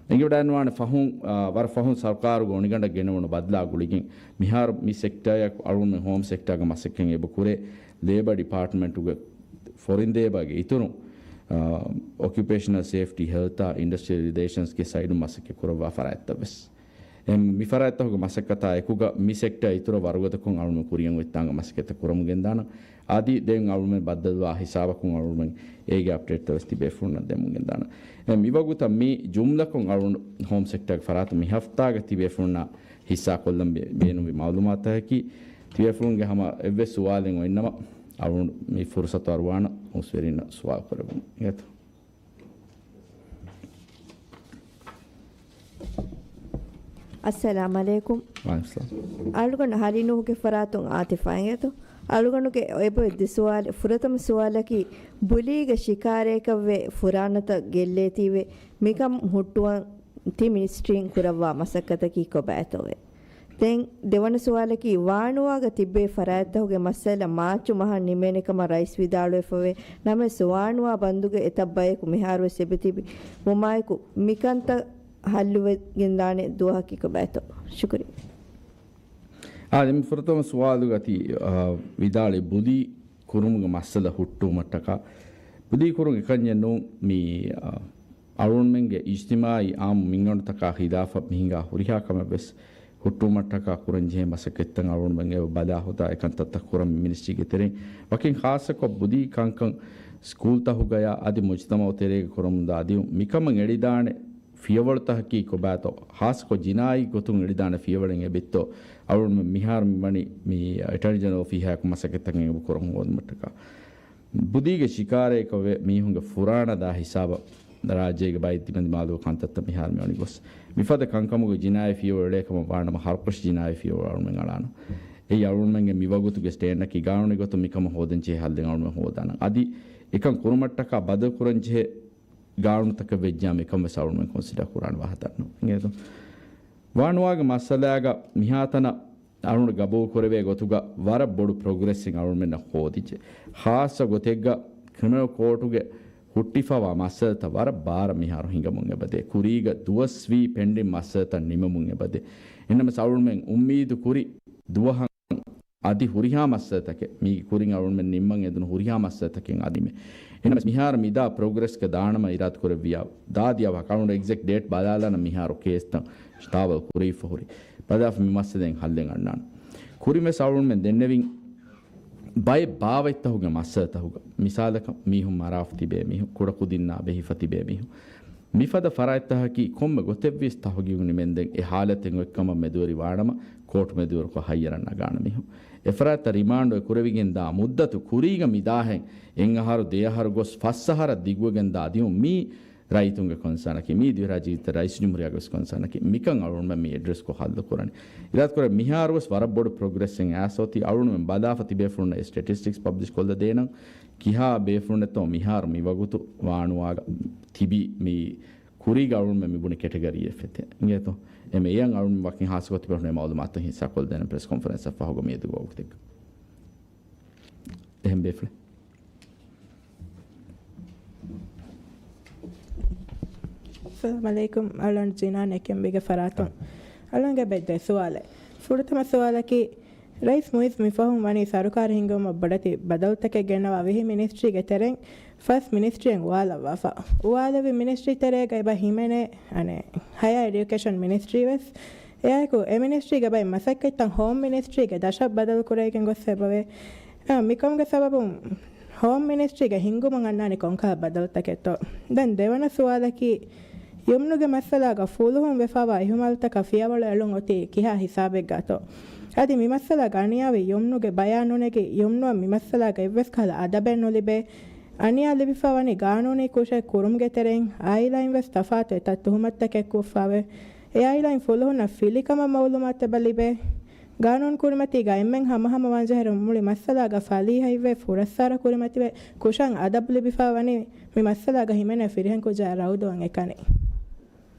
އެނގިވަޑައިނުވާނެ ފަހުން، އާ، ވަރަށް ފަހުން ސަރުކާރުގެ އޮނިގަނޑަށް ގެނެވުނު ބަދަލާ ގުޅިގެން މިހާރު މި ސެކްޓަރއަކު އަޅުގަނޑުމެން ހޯމް ސެކްޓަރގެ މަސައްކަތް އެބަ ކުރޭ ލޭބަ ޑިޕާޓްމަންޓުގެ ފޮރިން ދޭބާގެ އިތުރުން، އާ، އޮކިއުޕޭޝަނަލް ސޭފްޓީ، ހެލްތާ އިންޑަސްޓްރިއަލް ރިލޭޝަންސްގެ ސައިޑުން މަސައްކަތް ކުރައްވާ ފަރާތްތައް ވެސް. އެ، މި ފަރާތްތަކުގެ މަސައްކަތާ އެކުގަ މި ސެކްޓަރ އިތުރަށް ވަރުގަދަކޮށް އަޅުގަނޑު ކުރިއަށް އޮތްތާނގަ މަސައްކަތް ކުރަމުން ގެންދާނަން. އަދި ދެން އަޅުގަނޑުމެން ބައްދަލުވާ ހިސާބަކުން އަޅުގަނޑުމެން އޭގެ އަޕްޑޭޓްތައް ވެސް ތިބޭފުޅުންނަށް ދެމުން ގެންދާނަން. އެ، މިވަގުތަށް މި ޖުމްލަކޮށް އަޅުގަނޑު ހޯމް ސެކްޓަރގެ ފަރާތުން މި ހަފްތާގަ ތިބޭފުޅުންނާ ހިއްސާކޮށްލަން ބޭ-، ބޭނުންވި މައުލޫމާތުތަކަކީ، ތިބޭފުޅުންގެ ހަމަ އެއްވެސް ސުވާލެއް އޮތްނަމަ، އަޅުގަނޑު މި ފުރުސަތު އަރުވާނަން އުސްވެރިންނަށް ސުވާލު ކުރެއްވުން. އިނގޭތޯ؟ އައްސަލާމް ޢަލައިކުމް. ވަޢަލައިކުމް އައްސަލާމް. އަޅުގަނޑު ހަރި ނޫހުގެ ފަރާތުން އާތިފާ އިނގޭތޯ؟ އަޅުގަނޑުގެ އެބަ ދެ ސުވާލެއް، ފުރަތަމަ ސުވާލަކީ، ބުލީގެ ޝިކާރައަކަށްވެ ފުރާނަތައް ގެއްލޭތީވެ، މިކަން ހުއްޓުވަން ތި މިނިސްޓްރީން ކުރައްވާ މަސައްކަތަކީ ކޮބާތޯވެ؟ ދެން ދެވަނަ ސުވާލަކީ، ވާނުވާގަ ތިއްބޭ ފަރާތްތަކުގެ މައްސަލަ މާޗު މަހަށް ނިމޭނެ ކަމަށް ރައީސް ވިދާޅުވެފަވޭ. ނަމަވެސް، ވާނުވާ ބަންދުގެ އެތައް ބަޔަކު މިހާރުވެސް އެބަތިބި ވުމާއެކު، މިކަންތައް ހައްލުވެގެންދާނެ ދުވަހަކީ ކޮބާތޯ؟ ޝުކުރިއްޔާ. އާ، ދެން ފުރަތަމަ ސުވާލުގަ ތި، އާ، ވިދާޅުވި ބުލީ ކުރުމުގެ މައްސަލަ ހުއްޓުވުމަށްޓަކާ، ބުލީ ކުރުން އެކަންޏެއް ނޫން. މި، އާ، އަޅުގަނޑުމެންގެ އިޖްތިމާޢީ އާއްމު މިންގަނޑުތަކާ ޚިލާފަށް މި ހިނގާ ހުރިހާ ކަމެއް ވެސް ހުއްޓުވުމަށްޓަކާ ކުރަންޖެހޭ މަސައްކަތްތައް އަޅުގަނޑުމެން އެބަ ބަލާ ހޯދާ އެކަންތައްތައް ކުރަން މިނިސްޓްރީގެ ތެރެއިން. ވަކިން ޚާއްޞަކޮށް ބުލީ ކަންކަން ސްކޫލްތަކުގަޔާ އަދި މުޖުތަމަޢު ތެރޭގަ ކުރަމުންދާ ދިއުން މިކަމަށް އެޅިދާނެ ފިޔަވަޅުތަކަކީ ކޮބާތޯ؟ ޚާއްޞަކޮށް ޖިނާއީ ގޮތުން އެޅިދާނެ ފިޔަވަޅެއް އެބައޮތްތޯ؟ އަޅުގަނޑުމެން މިހާރު މިވަނީ މި އެޓާނީ ޖެނެރަލް އޮފީހާއެކު މަސައްކަތްތަކެއް އެބަ ކުރަން ހޯދުމަށްޓަކާ. ބުލީގެ ޝިކާރައަކަށްވެ މީހުންގެ ފުރާނަ ދާ ހިސާބަށް ރާއްޖޭގެ ބައެއް ދިމަދިމާލުވި ކަންތައްތައް މިހާރު މިވަނީ ގޮސް. މިފަދަ ކަންކަމުގެ ޖިނާއީ ފިޔަވަޅު އެޅޭ ކަމަށް ވާނަމަ ހަރުކަށި ޖިނާއީ ފިޔަވަޅު އަޅުމެން އަޅާނަން. އެއީ އަޅުމެންގެ މިވަގުތުގެ ސްޓޭންޑަކީ ގާނޫނީ ގޮތުން މިކަމަށް ހޯދަން ޖެހޭ ހައްލެއް އަޅުމެން ހޯދާނަން. އަދި އެކަން ކުރުމަށްޓަކާ ބަދަލު ކުރަން ޖެހޭ ގާނޫނުތަކެއް ވެއްޖާ މިކަން ވެސް އަޅުމެން ކޮންސިޑާ ކުރާނެ ވާހަކަ ދަންނަ. ވާނުވާގެ މައްސަލާގަ މިހާތަނަށް އަޅުގަނޑު ގަބޫލު ކުރެވޭ ގޮތުގަ ވަރަށް ބޮޑު ޕްރޮގްރެސްއެއް އަޅުގަނޑުމެންނަށް ހޯދިއްޖެ. ޚާއްޞަ ގޮތެއްގަ ކްރިމިނަލް ކޯޓުގެ ހުއްޓިފަވާ މައްސަލަތައް ވަރަށް ބާރަށް މިހާރު ހިނގަމުން އެބަދޭ. ކުރީގަ ދުވަސްވީ ޕެންޑިން މައްސަލަތައް ނިމެމުން އެބަދޭ. އެހެންނަމަވެސް އަޅުގަނޑުމެން އުއްމީދު ކުރި ދުވަހަށް އަދި ހުރިހާ މައްސަލަތަކެއް، މީގެ ކުރިން އަޅުގަނޑުމެން ނިންމަން އެދުނު ހުރިހާ މައްސަލަތަކެއް އަދި މެ. އެހެންނަމަވެސް މިހާރު މިދާ ޕްރޮގްރެސްގަ ދާނަމަ އިރާދަ ކުރެއްވިޔާ، ދާދިޔަ ވާހަކަ އަޅުގަނޑު އެގްޒެކްޓް ޑޭޓް ބަލާލާނަ މިހާރު ކޭސްތައް ތާވަލް ކުރެވިފަ ހުރި. ބަލާފަ މި މައްސަލައިން ހައްލެއް އަންނާނެ. ކުރިންވެސް އަޅުގަނޑުމެން ދެންނެވިން ބައެއް ބާވަތްތަކުގެ މައްސަލަތަކުގަ، މިސާލަކަށް މީހުން މަރާފަ ތިބޭ މީހުން، ކުޑަކުދިންނާ ބެހިފަ ތިބޭ މީހުން، މިފަދަ ފަރާތްތަކަކީ ކޮންމެ ގޮތެއްވިޔަސް ތަހުގީގު ނިމެންދެން އެ ހާލަތެއް އޮތްކަމަށް މެދުވެރި ވާނަމަ، ކޯޓު މެދުވެރިކޮށް ހައްޔަރަށް ނަގާނެ މީހުން. އެފަރާތްތައް ރިމާންޑު ކުރެވިގެން ދާ މުއްދަތު ކުރީގަ މި ދާހެން އެއް އަހަރު ދެ އަހަރު ގޮސް ފަސް އަހަރަށް ދިގުވެގެން ދާ ދިއުން މީ ރައްޔިތުންގެ ކޮންސާނަކީ، މީ ދިވެހިރާއްޖެ ރައީސްޖުމްހޫރިއްޔާގެ ވެސް ކޮންސާނަކީ. މިކަން އަޅުގަނޑުމެން މި އެޑްރެސްކޮށް ހައްލު ކުރަނީ. އިރާދަކުރޭ މިހާރު ވެސް ވަރަށް ބޮޑު ޕްރޮގްރެސްއެއް އައިސް އޮތީ. އަޅުގަނޑުމެން ބަލާފަ ތިބޭފުޅުންނަށް އެ ސްޓެޓިސްޓިކްސް ޕަބްލިޝް ކޮށްލަދޭނަން. ކިހާ ބޭފުޅުންނެއްތޯ މިހާރު މި ވަގުތު ވާނުވާގަ ތިބީ މި ކުރީގަ އަޅުގަނޑުމެން މި ބުނި ކެޓަގަރީއެއް ފެތޭ. އިނގޭތޯ؟ އެމެ އެޔަން އަޅުގަނޑު ވަކިން ހާއްސަ ގޮތެއް ބޭފުޅުން އެ މައުލޫމާތު ހިއްސާ ކޮށްދޭނެ ޕްރެސް ކޮންފަރެންސްއަށް ފަހުގަ މިއަދު ވަގުތެއްގަ. އެހެން ބޭފުޅެއް. އައްސަލާމު ޢަލައިކުމް. އަޅުން ޖިނާން އެކެމްބީގެ ފަރާތުން. އަޅުންގެ ބެއްދެ ސުވާލެއް. ފުރަތަމަ ސުވާލަކީ، ރައީސް މުއިއްޒު މިފަހުން ވަނީ ސަރުކާރު ހިންގުމަށް ބޮޑެތި ބަދަލުތަކެއް ގެންނަވާ ވިހި މިނިސްޓްރީގެ ތެރެއިން ފަސް މިނިސްޓްރީއެއް އުވާލައްވާފަ. އުވާލެއްވި މިނިސްޓްރީ ތެރޭގަ އެބަ ހިމެނޭ، އަނެއް، ހަޔާ އެޑިއުކޭޝަން މިނިސްޓްރީ ވެސް. އެއާއެކު އެ މިނިސްޓްރީގެ ބައެއް މަސައްކަތްތައް ހޯމް މިނިސްޓްރީގެ ދަށަށް ބަދަލު ކުރެވިގެން ގޮސް އެބަވޭ. އާ، މިކަމުގެ ސަބަބުން ހޯމް މިނިސްޓްރީގެ ހިންގުމުން އަންނާނީ ކޮންކަހަލަ ބަދަލުތަކެއްތޯ؟ ދެން ދެވަނަ ސުވާލަކީ، ޔުމްނުގެ މައްސަލާގަ ފުލުހުން ވެފަވާ އިހުމާލުތަކަށް ފިޔަވަޅު އެޅުން އޮތީ ކިހާ ހިސާބެއްގަތޯ؟ އަދި މި މައްސަލާގަ އަނިޔާވި ޔުމްނުގެ ބަޔާން ނުނެގި، ޔުމްނުއަށް މި މައްސަލާގަ އެއްވެސް ކަހަލަ އަދަބެއް ނުލިބޭ. އަނިޔާ ލިބިފަ ވަނީ ގާނޫނީ ކުށެއް ކުރުމުގެ ތެރެއިން. އާއިލާއިން ވެސް ތަފާތު އެތައް ތުހުމަތުތަކެއް ކޮށްފަވޭ. އެ އާއިލާއިން ފުލުހުންނަށް ފިލިކަމަށް މައުލޫމާތު އެބަ ލިބޭ. ގާނޫނު ކުރިމަތީގަ އެންމެން ހަމަހަމަ ވަންޖެހިރު މުޅި މައްސަލާގަ ފަލީހައެއްވެ ފުރައްސާރަ ކުރިމަތިވެ، ކުށަށް އަދަބު ލިބިފަ ވަނީ މި މައްސަލާގަ ހިމެނޭ ފިރިހެން ކުއްޖާ ރައުދުވަން އެކަނި.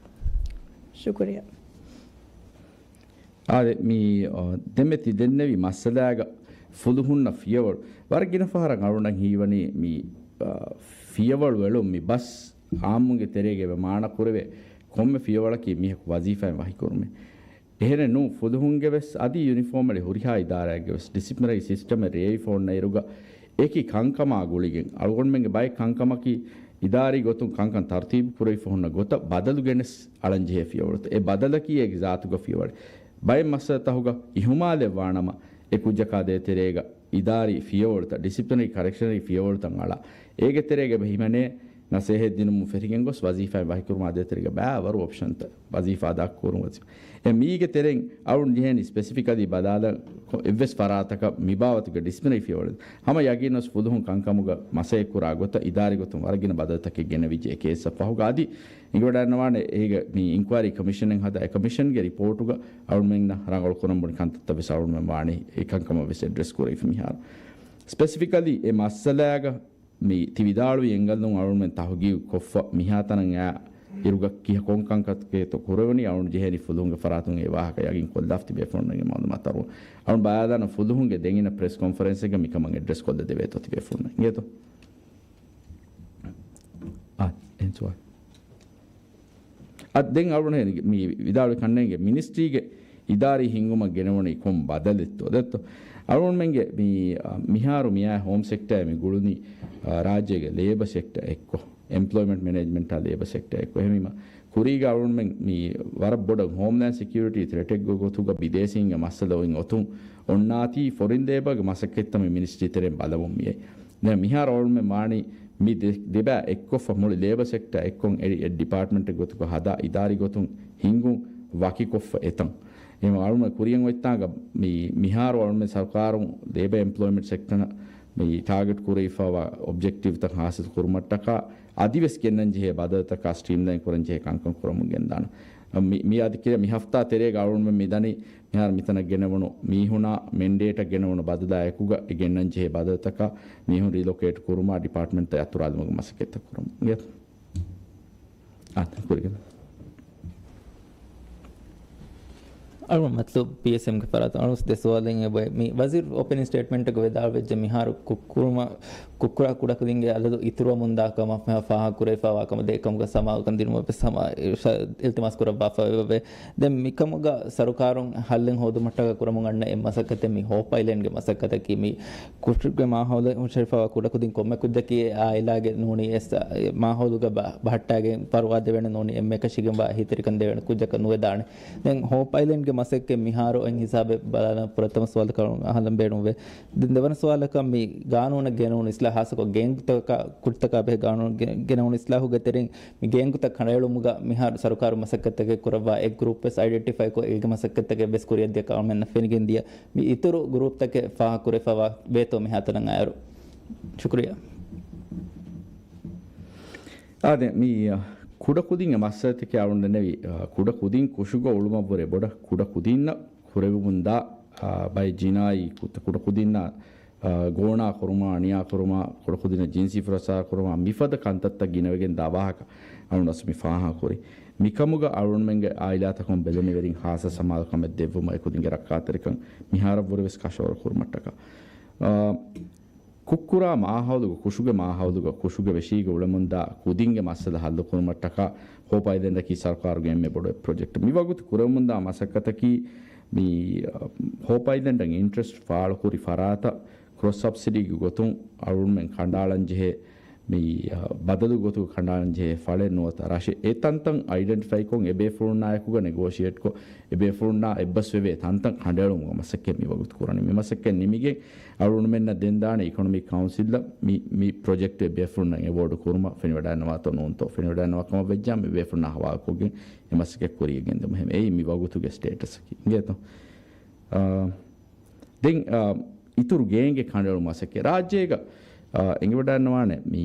ޝުކުރިއްޔާ. އާދެ، މި، އަ، ދެންމެ ތި ދެންނެވި މައްސަލާގަ ފުލުހުންނަށް ފިޔަވަޅު. ވަރަށް ގިނަ ފަހަރަށް އަޅުގަނޑަށް ހީވަނީ މި، އަ، ފިޔަވަޅު އެޅުން މި ބަސް އާއްމުންގެ ތެރޭގަ އެބަ މާނަ ކުރެވޭ ކޮންމެ ފިޔަވަޅަކީ މީހަކު ވަޒީފާއިން ވަކިކުރުމެއް. އެހެނެއް ނޫން، ފުލުހުންގެ ވެސް އަދި ޔުނިފޯމަލީ ހުރިހާ އިދާރާއެއްގެ ވެސް ޑިސިޕްލިނަރީ ސިސްޓަމެއް ރޭވިފަ އޮންނަ އިރުގަ އެކި ކަންކަމާ ގުޅިގެން އަޅުގަނޑުމެންގެ ބައެއް ކަންކަމަކީ އިދާރީ ގޮތުން ކަންކަން ތަރުތީބު ކުރެވިފަ ހުންނަ ގޮތަށް ބަދަލު ގެނެސް އަޅަން ޖެހޭ ފިޔަވަޅުތައް. އެ ބަދަލަކީ އޭގެ ޒާތުގަ ފިޔަވަޅެއް. ބައެއް މައްސަލަތަކުގަ އިހުމާލެއް ވާނަމަ، އެ ކުއްޖަކާ ދޭތެރޭގަ އިދާރީ ފިޔަވަޅުތައް، ޑިސިޕްލިނަރީ ކަރެކްޝަނަރީ ފިޔަވަޅުތައް އަޅާ، އޭގެ ތެރޭގަ އެބަ ހިމެނޭ ނަސޭހަތް ދިނުމުން ފެށިގެން ގޮސް ވަޒީފާއިން ވަކިކުރުމާ ދޭތެރޭގަ ބައިވަރު އޮޕްޝަންތައް، ވަޒީފާ އަދާކުރުން ވަޒީފާ. އެ މީގެ ތެރެއިން އަޅުން ޖެހޭނީ ސްޕެސިފިކަލީ ބަލާލަން ކޮ-، އެއްވެސް ފަރާތަކަށް މިބާވަތުގެ ޑިސިޕްލިނަރީ ފިޔަވަޅު. ހަމަ ޔަގީންވެސް ފުލުހުން ކަންކަމުގަ މަސައްކަތް ކުރާ ގޮތަށް އިދާރީ ގޮތުން ވަރަށް ގިނަ ބަދަލުތަކެއް ގެނެވިއްޖެ އެ ކޭސްއަށް ފަހުގަ. އަދި އިނގިވަޑައިގަންނަވާނެ އޭގެ މި އިންކުއަރީ ކޮމިޝަނެއް ހަދާ، އެ ކޮމިޝަންގެ ރިޕޯޓުގަ އަޅުމެންނަށް ރަނގަޅު ކުރަން ބުނި ކަންތައްތައް ވެސް އަޅުމެން ވާނީ އެ ކަންކަމަށް ވެސް އެޑްރެސް ކުރެވިފަ މިހާރު. ސްޕެސިފިކަލީ އެ މައްސަލާގަ މި ތި ވިދާޅުވި އެންގަލުން އަޅުމެން ތަހުގީގު ކޮށްފަ މިހާތަނަށް އާ އިރުގަ ކިހަ ކޮން ކަންކަންތަކެއްތޯ ކުރެވުނީ އަޅުން ޖެހޭނީ ފުލުހުންގެ ފަރާތުން އެ ވާހަކަ ޔަގީން ކޮށްލާފަ ތިބޭފުޅުންގެ މައުލޫމާތު އަރު. އަޅުން ބަލާލާނަން ފުލުހުންގެ ދެން އިންނަ ޕްރެސް ކޮންފަރެންސެއްގަ މިކަމަށް އެޑްރެސް ކޮށްލަ ދެވޭތޯ ތިބޭފުޅުންނަށް. އިނގޭތޯ؟ އާ، އެހެން ސުވާލު. އަދި ދެން އަޅުގަނޑު މި ވިދާޅުވި ކަންނޭނގެ މިނިސްޓްރީގެ އިދާރީ ހިންގުމަށް ގެނެވުނީ ކޮން ބަދަލެއްތޯ ދެއްތޯ؟ އަޅުގަނޑުމެންގެ މި، އަ، މިހާރު މިއާ ހޯމް ސެކްޓަރ މި ގުޅުނީ، އަ، ރާއްޖޭގެ ލޭބަ ސެކްޓަރ އެއްކޮށް، އެމްޕްލޯއިމެންޓް މެނޭޖްމަންޓާ ލޭބަ ސެކްޓަރ އެއްކޮށް. އެހެންވީމަ ކުރީގަ އަޅުގަނޑުމެން މި ވަރަށް ބޮޑަށް ހޯމްލޭންޑް ސެކިއުރިޓީ ތްރެޓެއްގެ ގޮތުގަ ބިދޭސީންގެ މައްސަލަ އޮތް އޮތުން އޮންނާތީ ފޮރިން ލޭބަގެ މަސައްކަތްތައް މި މިނިސްޓްރީ ތެރެއިން ބަލަމުން މިއައީ. ދެން މިހާރު އަޅުމެން ވާނީ މި ދެ-، ދެބައި އެއްކޮށްފަ މުޅި ލޭބަ ސެކްޓަ އެއްކޮށް އެ-، އެ ޑިޕާޓްމަންޓެއް ގޮތުގަ ހަދާ އިދާރީ ގޮތުން ހިންގުން ވަކިކޮށްފަ އެތަން. އެހެން އަޅުމެން ކުރިޔަށް އޮތްތާނގަ މި މިހާރު އަޅުމެން ސަރުކާރުން ލޭބަ އެމްޕްލޯއިމެންޓް ސެކްޓަރ މި ޓާގެޓް ކުރެވިފައިވާ އޮބްޖެކްޓިވްތައް ހާސިލް ކުރުމަށްޓަކާ އަދިވެސް ގެންނަން ޖެހޭ ބަދަލުތަކާ ސްޓްރީމްލައިން ކުރަން ޖެހޭ ކަންކަން ކުރަމުން ގެންދާނެ. މި-، މި އަދި ކިޔާ މި ހަފްތާ ތެރޭގަ އަޅުމެން މި ދަނީ މިހާރު މިތަނަށް ގެނެވުނު މީހުނާ މެންޑޭޓަށް ގެނެވުނު ބަދަލާ އެކުގަ އެ ގެންނަން ޖެހޭ ބަދަލުތަކާ މީހުން ރީލޮކޭޓް ކުރުމާ ޑިޕާޓްމަންޓްތައް އަތުރާލުމުގެ މަސައްކަތްތައް ކުރަމުން. އާ، ކުރިގެން. އަޅު މަތްލޫބް ޕީއެސްއެމްގެ ފަރާތުން އަޅުސް ދެ ސުވާލެއް އެބައި. މި ވަޒީރު އޯޕަނިން ސްޓޭޓްމަންޓްގަ ވިދާޅުވެއްޖެ މިހާރު ކުއްކުރުމަ-، ކުއްކުރާ ކުޑަކުދިންގެ އަދަދު އިތުރުވަމުންދާ ކަމަށް ފާހަގަކުރެވިފައިވާ ކަމަށް ދޭ ކަމުގަ ސަމާލުކަން ދިނުމަށް ވެސް ހަމަ އިރުޝާ-، އިލްތިމާސް ކުރައްވާފައި ވެއެވެ. ދެން މިކަމުގަ ސަރުކާރުން ހައްލެއް ހޯދުމަށްޓަކާ ކުރަމުން އަންނަ އެއް މަސައްކަތެއް މި ހޯޕް އައިލެންޑްގެ މަސައްކަތަކީ މި ކުށުގެ މާހައުލެއް ހުށަހެޅިފައިވާ ކުޑަކުދިން ކޮންމެ ކުއްޖަކީ އެ އާއިލާގެ ނޫނީ އެސް މާހައުލުގަ ބަ-، ބަހައްޓާގެން ފަރުވާ ދެވޭނެ ނޫނީ އެންމެ އެކަށީގެންވާ އެހީތެރިކަން ދެވޭނެ ކުއްޖަކަށް ނުވެދާނެ. ދެން ހޯޕް އައިލެންޑްގެ މަސައްކަތް މިހާރު އޮތް ހިސާބެއް ބަލާލަން ފުރަތަމަ ސުވާލަކަށް އަހަލަން ބޭނުންވޭ. ދެން ދެވަނަ ސުވާލަކަށް މި ގާނޫނަށް ގެނައުނު އިސްލާހް ހާއްސަކޮށް ގޭންގުތަކަށް ކުޑިތަކާ ބެހޭ ގާނޫނަށް ގެ-، ގެނައުނު އިސްލާހުގެ ތެރެއިން މި ގޭންގުތައް ކަނޑައެޅުމުގަ މިހާރު ސަރުކާރު މަސައްކަތްތަކެއް ކުރައްވާ އެއް ގްރޫޕް ވެސް އައިޑެންޓިފައިކޮށް އޭގެ މަސައްކަތްތަކެއް ވެސް ކުރިއަށްދިޔަ ކަމެއް ފެނިގެން ދިޔަ. މި އިތުރު ގްރޫޕްތަކެއް ފާހަގަކުރެފަވާ ވޭތޯ މިހާތަނަށް އައިރު. ޝުކުރިއްޔާ. އާދެ، މި، އަ، ކުޑަކުދިންގެ މައްސަލަތަކެއް އަޅުން ދެންނެވި، އަ، ކުޑަކުދިން ކުށުގަ އުޅުމަށްވުރެ ބޮޑަށް ކުޑަކުދިންނަށް ކުރެވެމުންދާ، އަ، ބައެއް ޖިނާއީ ކުށްތައް، ކުޑަކުދިންނަށް، އަ، ގޯނާ ކުރުމާ، އަނިޔާ ކުރުމާ، ކުޑަކުދިންނަށް ޖިންސީ ފުރައްސާރަ ކުރުމާ، މިފަދަ ކަންތައްތައް ގިނަވެގެން ދާ ވާހަކަ އަޅުން އަސް މި ފާހަގަކުރި. މިކަމުގަ އަޅުންމެންގެ އާއިލާތަކުން ބެލެނިވެރިން ހާއްސަ ސަމާލުކަމެއް ދެއްވުމަށް އެކުދިންގެ ރައްކާތެރިކަން މިހާރަށްވުރެ ވެސް ކަށަވަރު ކުރުމަށްޓަކާ. އަ، ކުށްކުރާ މާހައުލުގަ، ކުށުގެ މާހައުލުގަ، ކުށުގެ ވެށީގަ އުޅެމުންދާ ކުދިންގެ މައްސަލަ ހައްލުކުރުމަށްޓަކާ ހޯޕް އައިލެންޑަކީ ސަރުކާރުގެ އެންމެ ބޮޑު ޕްރޮޖެކްޓް. މިވަގުތު ކުރެވެމުންދާ މަސައްކަތަކީ މި، އަ، ހޯޕް އައިލެންޑަށް އިންޓްރެސްޓް ފާޅުކުރި ފަރާތަށް ކްރޮސް ސަބްސިޑީގެ ގޮތުން އަޅުގަނޑުމެން ކަނޑައަޅަންޖެހޭ، މި، އަ، ބަދަލު ގޮތުގަ ކަނޑައަޅަންޖެހޭ ފަޅެއް ނުވަތަ ރަށެއް އެ ތަންތަން އައިޑެންޓިފައިކޮށް އެބޭފުޅުންނާއެކުގަ ނެގޯޝިއޭޓްކޮށް އެބޭފުޅުންނާ އެއްބަސްވެވޭ ތަންތަން ކަނޑައެޅުމުގެ މަސައްކަތް މިވަގުތު ކުރަނީ. މި މަސައްކަތް ނިމިގެން އަޅުގަނޑުމެންނަށް ދެންދާނެ އިކޮނޮމިކް ކައުންސިލްއަށް މި، މި ޕްރޮޖެކްޓް އެބޭފުޅުންނަށް އެވޯޑު ކުރުމަށް ފެނިވަޑައިންނަވާތޯ ނޫންތޯ ފެނިވަޑައިންނަވާ ކަމަށް ވެއްޖާ މި ބޭފުޅުންނާ ހަވާލުކޮށްގެން އެ މަސައްކަތް ކުރިއަށް ގެންދެމުން. އެހެން އެއީ މި ވަގުތުގެ ސްޓޭޓަސްއަކީ. އިނގޭތޯ؟ އާ، ދެން، އާ، އިތުރު ގޭންގެ ކަނޑައެޅު މަސައްކަތް ރާއްޖޭގަ، އާ، އެނގިވަޑައިންނަވާނެ މި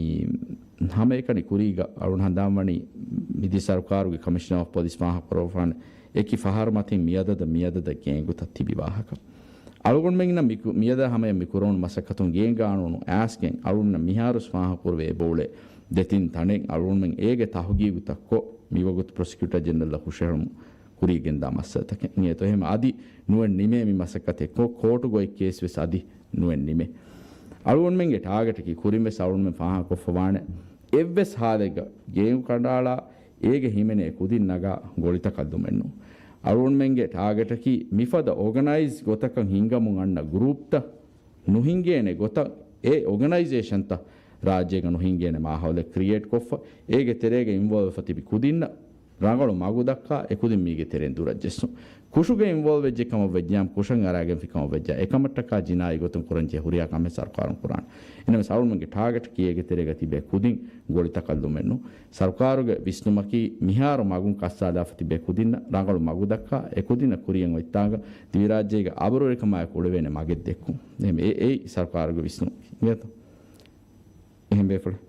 ހަމައެކަނި ކުރީގަ އަޅުން ހަނދާންވަނީ މިދި ސަރުކާރުގެ ކަމިޝަނަރ އޮފް ޕޮލިސް ފާހަގަކުރައްވާފާނެ އެކި ފަހަރު މަތިން މިއަދަދަށް މިއަދަދަށް ގޭންގުތައް ތިބި ވާހަކަ. އަޅުގަނޑުމެންނަށް މިކު-، މިއަދާ ހަމަޔަށް މި ކުރެވުނު މަސައްކަތުން ގޭން ގާނޫނު އައިސްގެން އަޅުންނަށް މިހާރުވެސް ފާހަގަކުރެވޭ އެބައުޅޭ ދެތިން ތަނެއް އަޅުގަނޑުމެން އޭގެ ތަހުގީގުތައްކޮށް މިވަގުތު ޕްރޮސިކިއުޓަރ ޖެނެރަލްއަށް ހުށަހެޅުމުން ކުރިއަށް ގެންދާ މައްސަލަތަކެއް. އިނގޭތޯ އެހެން އަދި ނުވެން ނިމޭ މި މަސައްކަތެއް ކޯ-، ކޯޓު ގޮތް ކޭސް ވެސް އަދި ނުވެން ނިމޭ. އަޅުގަނޑުމެންގެ ޓާގެޓަކީ ކުރިން ވެސް އަޅުގަނޑުމެން ފާހަގަކޮށްފަވާނެ އެއްވެސް ހާލެއްގަ ގޭންގު ކަނޑައަޅާ އޭގެ ހިމެނޭ ކުދިން ނަގާ ގޮޅިތަކަށް ލުމެއްނު. އަޅުގަނޑުމެންގެ ޓާގެޓަކީ މިފަދަ އޯގަނައިޒް ގޮތަކަށް ހިންގަމުން އަންނަ ގްރޫޕްތައް ނުހިނގޭނެ ގޮތަށް އެ އޯގަނައިޒޭޝަންތައް ރާއްޖޭގަ ނުހިނގޭނެ މާހައުލެއް ކްރިއޭޓް ކޮށްފަ، އޭގެ ތެރޭގަ އިންވޯލްވްވެފަ ތިބި ކުދިންނަށް ރަނގަޅު މަގު ދައްކާ، އެކުދިން މީގެ ތެރެއިން ދުރަށް ޖެއްސުން. ކުށުގަ އިންވޯލްވް ވެއްޖެ ކަމަށް ވެއްޖާމަ، ކުށަށް އަރާގެންފި ކަމަށް ވެއްޖާ، އެކަމަށްޓަކާ ޖިނާއީ ގޮތުން ކުރަންޖެހޭ ހުރިހާ ކަމެއް ސަރުކާރުން ކުރާނެ. އެނަމަސް އަޅުގަނޑުމެންގެ ޓާގެޓަކީ އޭގެ ތެރޭގަ ތިބޭ ކުދިން ގޮޅިތަކަށް ލުމެއްނު. ސަރުކާރުގެ ވިސްނުމަކީ މިހާރު މަގުން ކައްސާލާފަ ތިބޭ ކުދިންނަށް ރަނގަޅު މަގު ދައްކާ، އެކުދިންނަށް ކުރިއަށް އޮތްތާނގަ ދިވެހިރާއްޖޭގެ އަބުރުވެރިކަމާއެކު އުޅެވޭނެ މަގެއް ދެއްކުން. އެހެން އެ-، އެއީ ސަރުކާރުގެ ވިސްނުމަކީ. އިނގޭތޯ؟ އެހެން ބޭފުޅެއް.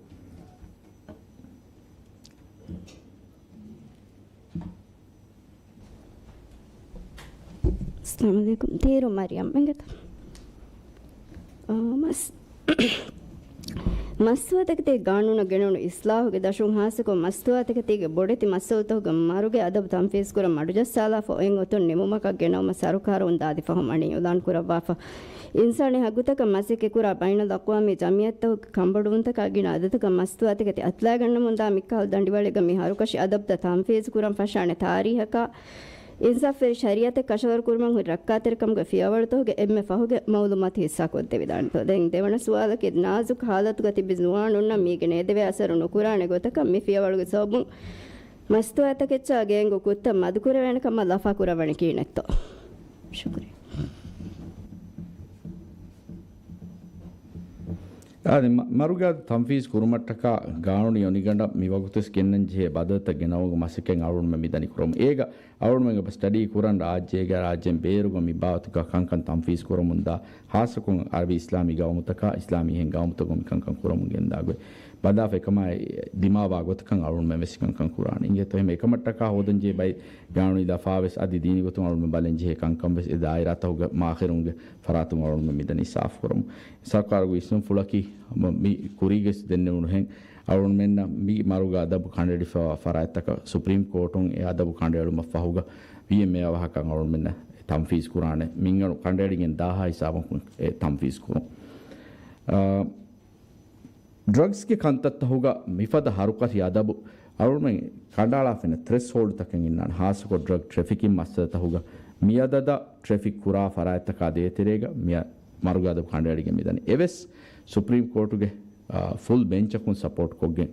އައްސަލާމު ޢަލައިކުމް. ތީރު މަރިޔަމް އިނގޭތަ؟ އާ، މަސް-، މަސްތުވާތަކެތީގެ ގާނޫނަށް ގެނައުނު އިސްލާހުގެ ދަށުން ހާއްސަކޮށް މަސްތުވާތަކެތީގެ ބޮޑެތި މައްސަލަތަކުގެ މަރުގެ އަދަބު ތަންފީޒުކުރަން މަޑުޖައްސާލާފަ އޮތް އޮތުން ނިމުމަކަށް ގެނައުމަށް ސަރުކާރުން ދާދި ފަހުން އަނީ އިޢުލާން ކުރައްވާފަ. އިންސާނީ ހައްގުތަކަށް މަސައްކަތްކުރާ ބައިނަލްއަޤްވާމީ ޖަމިއްޔަތުތަކުގެ ކަންބޮޑުވުންތަކާ ގިނަ އަދަދަކަށް މަސްތުވާތަކެތި އަތުލައިގަންނަމުންދާ މިކަހަލަ ދަނޑިވަޅެއްގަ މި ހަރުކަށި އަދަބުތައް ތަންފީޒުކުރަން ފަށާނެ ތާރީހަކާ، އިންސާފުވެރި ޝަރީއަތެއް ކަށަވަރުކުރުމަށް ހުރި ރައްކާތެރިކަމުގެ ފިޔަވަޅުތަކުގެ އެންމެ ފަހުގެ މައުލޫމާތު ހިއްސާކޮށްދެވިދާނެތޯ. ދެން ދެވަނަ ސުވާލަކީ، ނާޒުކު ހާލަތުގަ ތިބި ޒުވާނުންނަށް މީގެ ނޭދެވޭ އަސަރު ނުކުރާނެ ގޮތަކަށް މި ފިޔަވަޅުގެ ސަބަބުން މަސްތުވާތަކެއްޗާ ގޭންގު ކުށްތައް މަދުކުރެވޭނެ ކަމަށް ލަފާކުރައްވަނީ ކިހިނެއްތޯ؟ ޝުކުރިއްޔާ. އާދެ، މަ-، މަރުގެ އަދަދު ތަންފީޒު ކުރުމަށްޓަކާ ގާނޫނީ އޮނިގަނޑަށް މި ވަގުތުވެސް ގެންނަން ޖެހޭ ބަދަލުތައް ގެނައުމުގެ މަސައްކަތް އަޅުގަނޑުމެން މިދަނީ ކުރަމުން. އޭގަ އަޅުގަނޑުމެން އެބަ ސްޓަޑީ ކުރަން ރާއްޖޭގަ ރާއްޖޭން ބޭރުގަ މި ބާވަތުގަ ކަންކަން ތަންފީޒު ކުރަމުންދާ، ހާއްސަކޮށް އަރަބި އިސްލާމީ ގައުމުތަކާ، އިސްލާމީ އެހެން ގައުމުތަކުގަ މި ކަންކަން ކުރަމުން ގެންދާ ގޮތް ބަލާފަ އެކަމާއި ދިމާވާ ގޮތަކަށް އަޅުގަނޑުމެން ވެސް ކަންކަން ކުރާނީ. އިނގޭތޯ އެހެން އެކަމަށްޓަކާ ހޯދަންޖެހޭ ބައެއް ގާނޫނީ ލަފާވެސް އަދި ދީނީ ގޮތުން އަޅުގަނޑުމެން ބަލަންޖެހޭ ކަންކަން ވެސް އެ ދާއިރާތަކުގެ މާޚިރުންގެ ފަރާތުން އަޅުގަނޑުމެން މިދަނީ ސާފުކުރަމުން. ސަރުކާރުގެ ވިސްނުންފުޅަކީ މި ކުރީގަސް ދެންނެވުނުހެން އަޅުގަނޑުމެންނަށް މި މަރުގެ އަދަބު ކަނޑައެޅިފައިވާ ފަރާތްތަކަށް ސުޕްރީމް ކޯޓުން އެ އަދަބު ކަނޑައެޅުމަށް ފަހުގަ ވީއެމްއޭ އަވަހަކަށް އަޅުގަނޑުމެންނަށް ތަންފީޒު ކުރާނެ. މިންގަނޑު ކަނޑައެޅިގެން ދާހާ ހިސާބަކުން އެ ތަންފީޒު ކުރުން. އާ، ޑްރަގްސްގެ ކަންތައްތަހުގަ މިފަދަ ހަރުކަށި އަދަބު އަޅުގަނޑުމެން ކަނޑައަޅާފައިން ތްރެސްހޯލްޑްތަކެއް އިންނާނެ. ހާއްސަކޮށް ޑްރަގް ޓްރެފިކިން މައްސަލަތަހުގަ މިއަދަދަށް ޓްރެފިކް ކުރާ ފަރާތްތަކާ ދޭތެރޭގަ މިއަ-، މަރުގެ އަދަބު ކަނޑައެޅިގެން މިދަނީ. އެވެސް ސުޕްރީމް ކޯޓުގެ، އާ، ފުލް ބެންޗަކުން ސަޕޯޓް ކޮށްގެން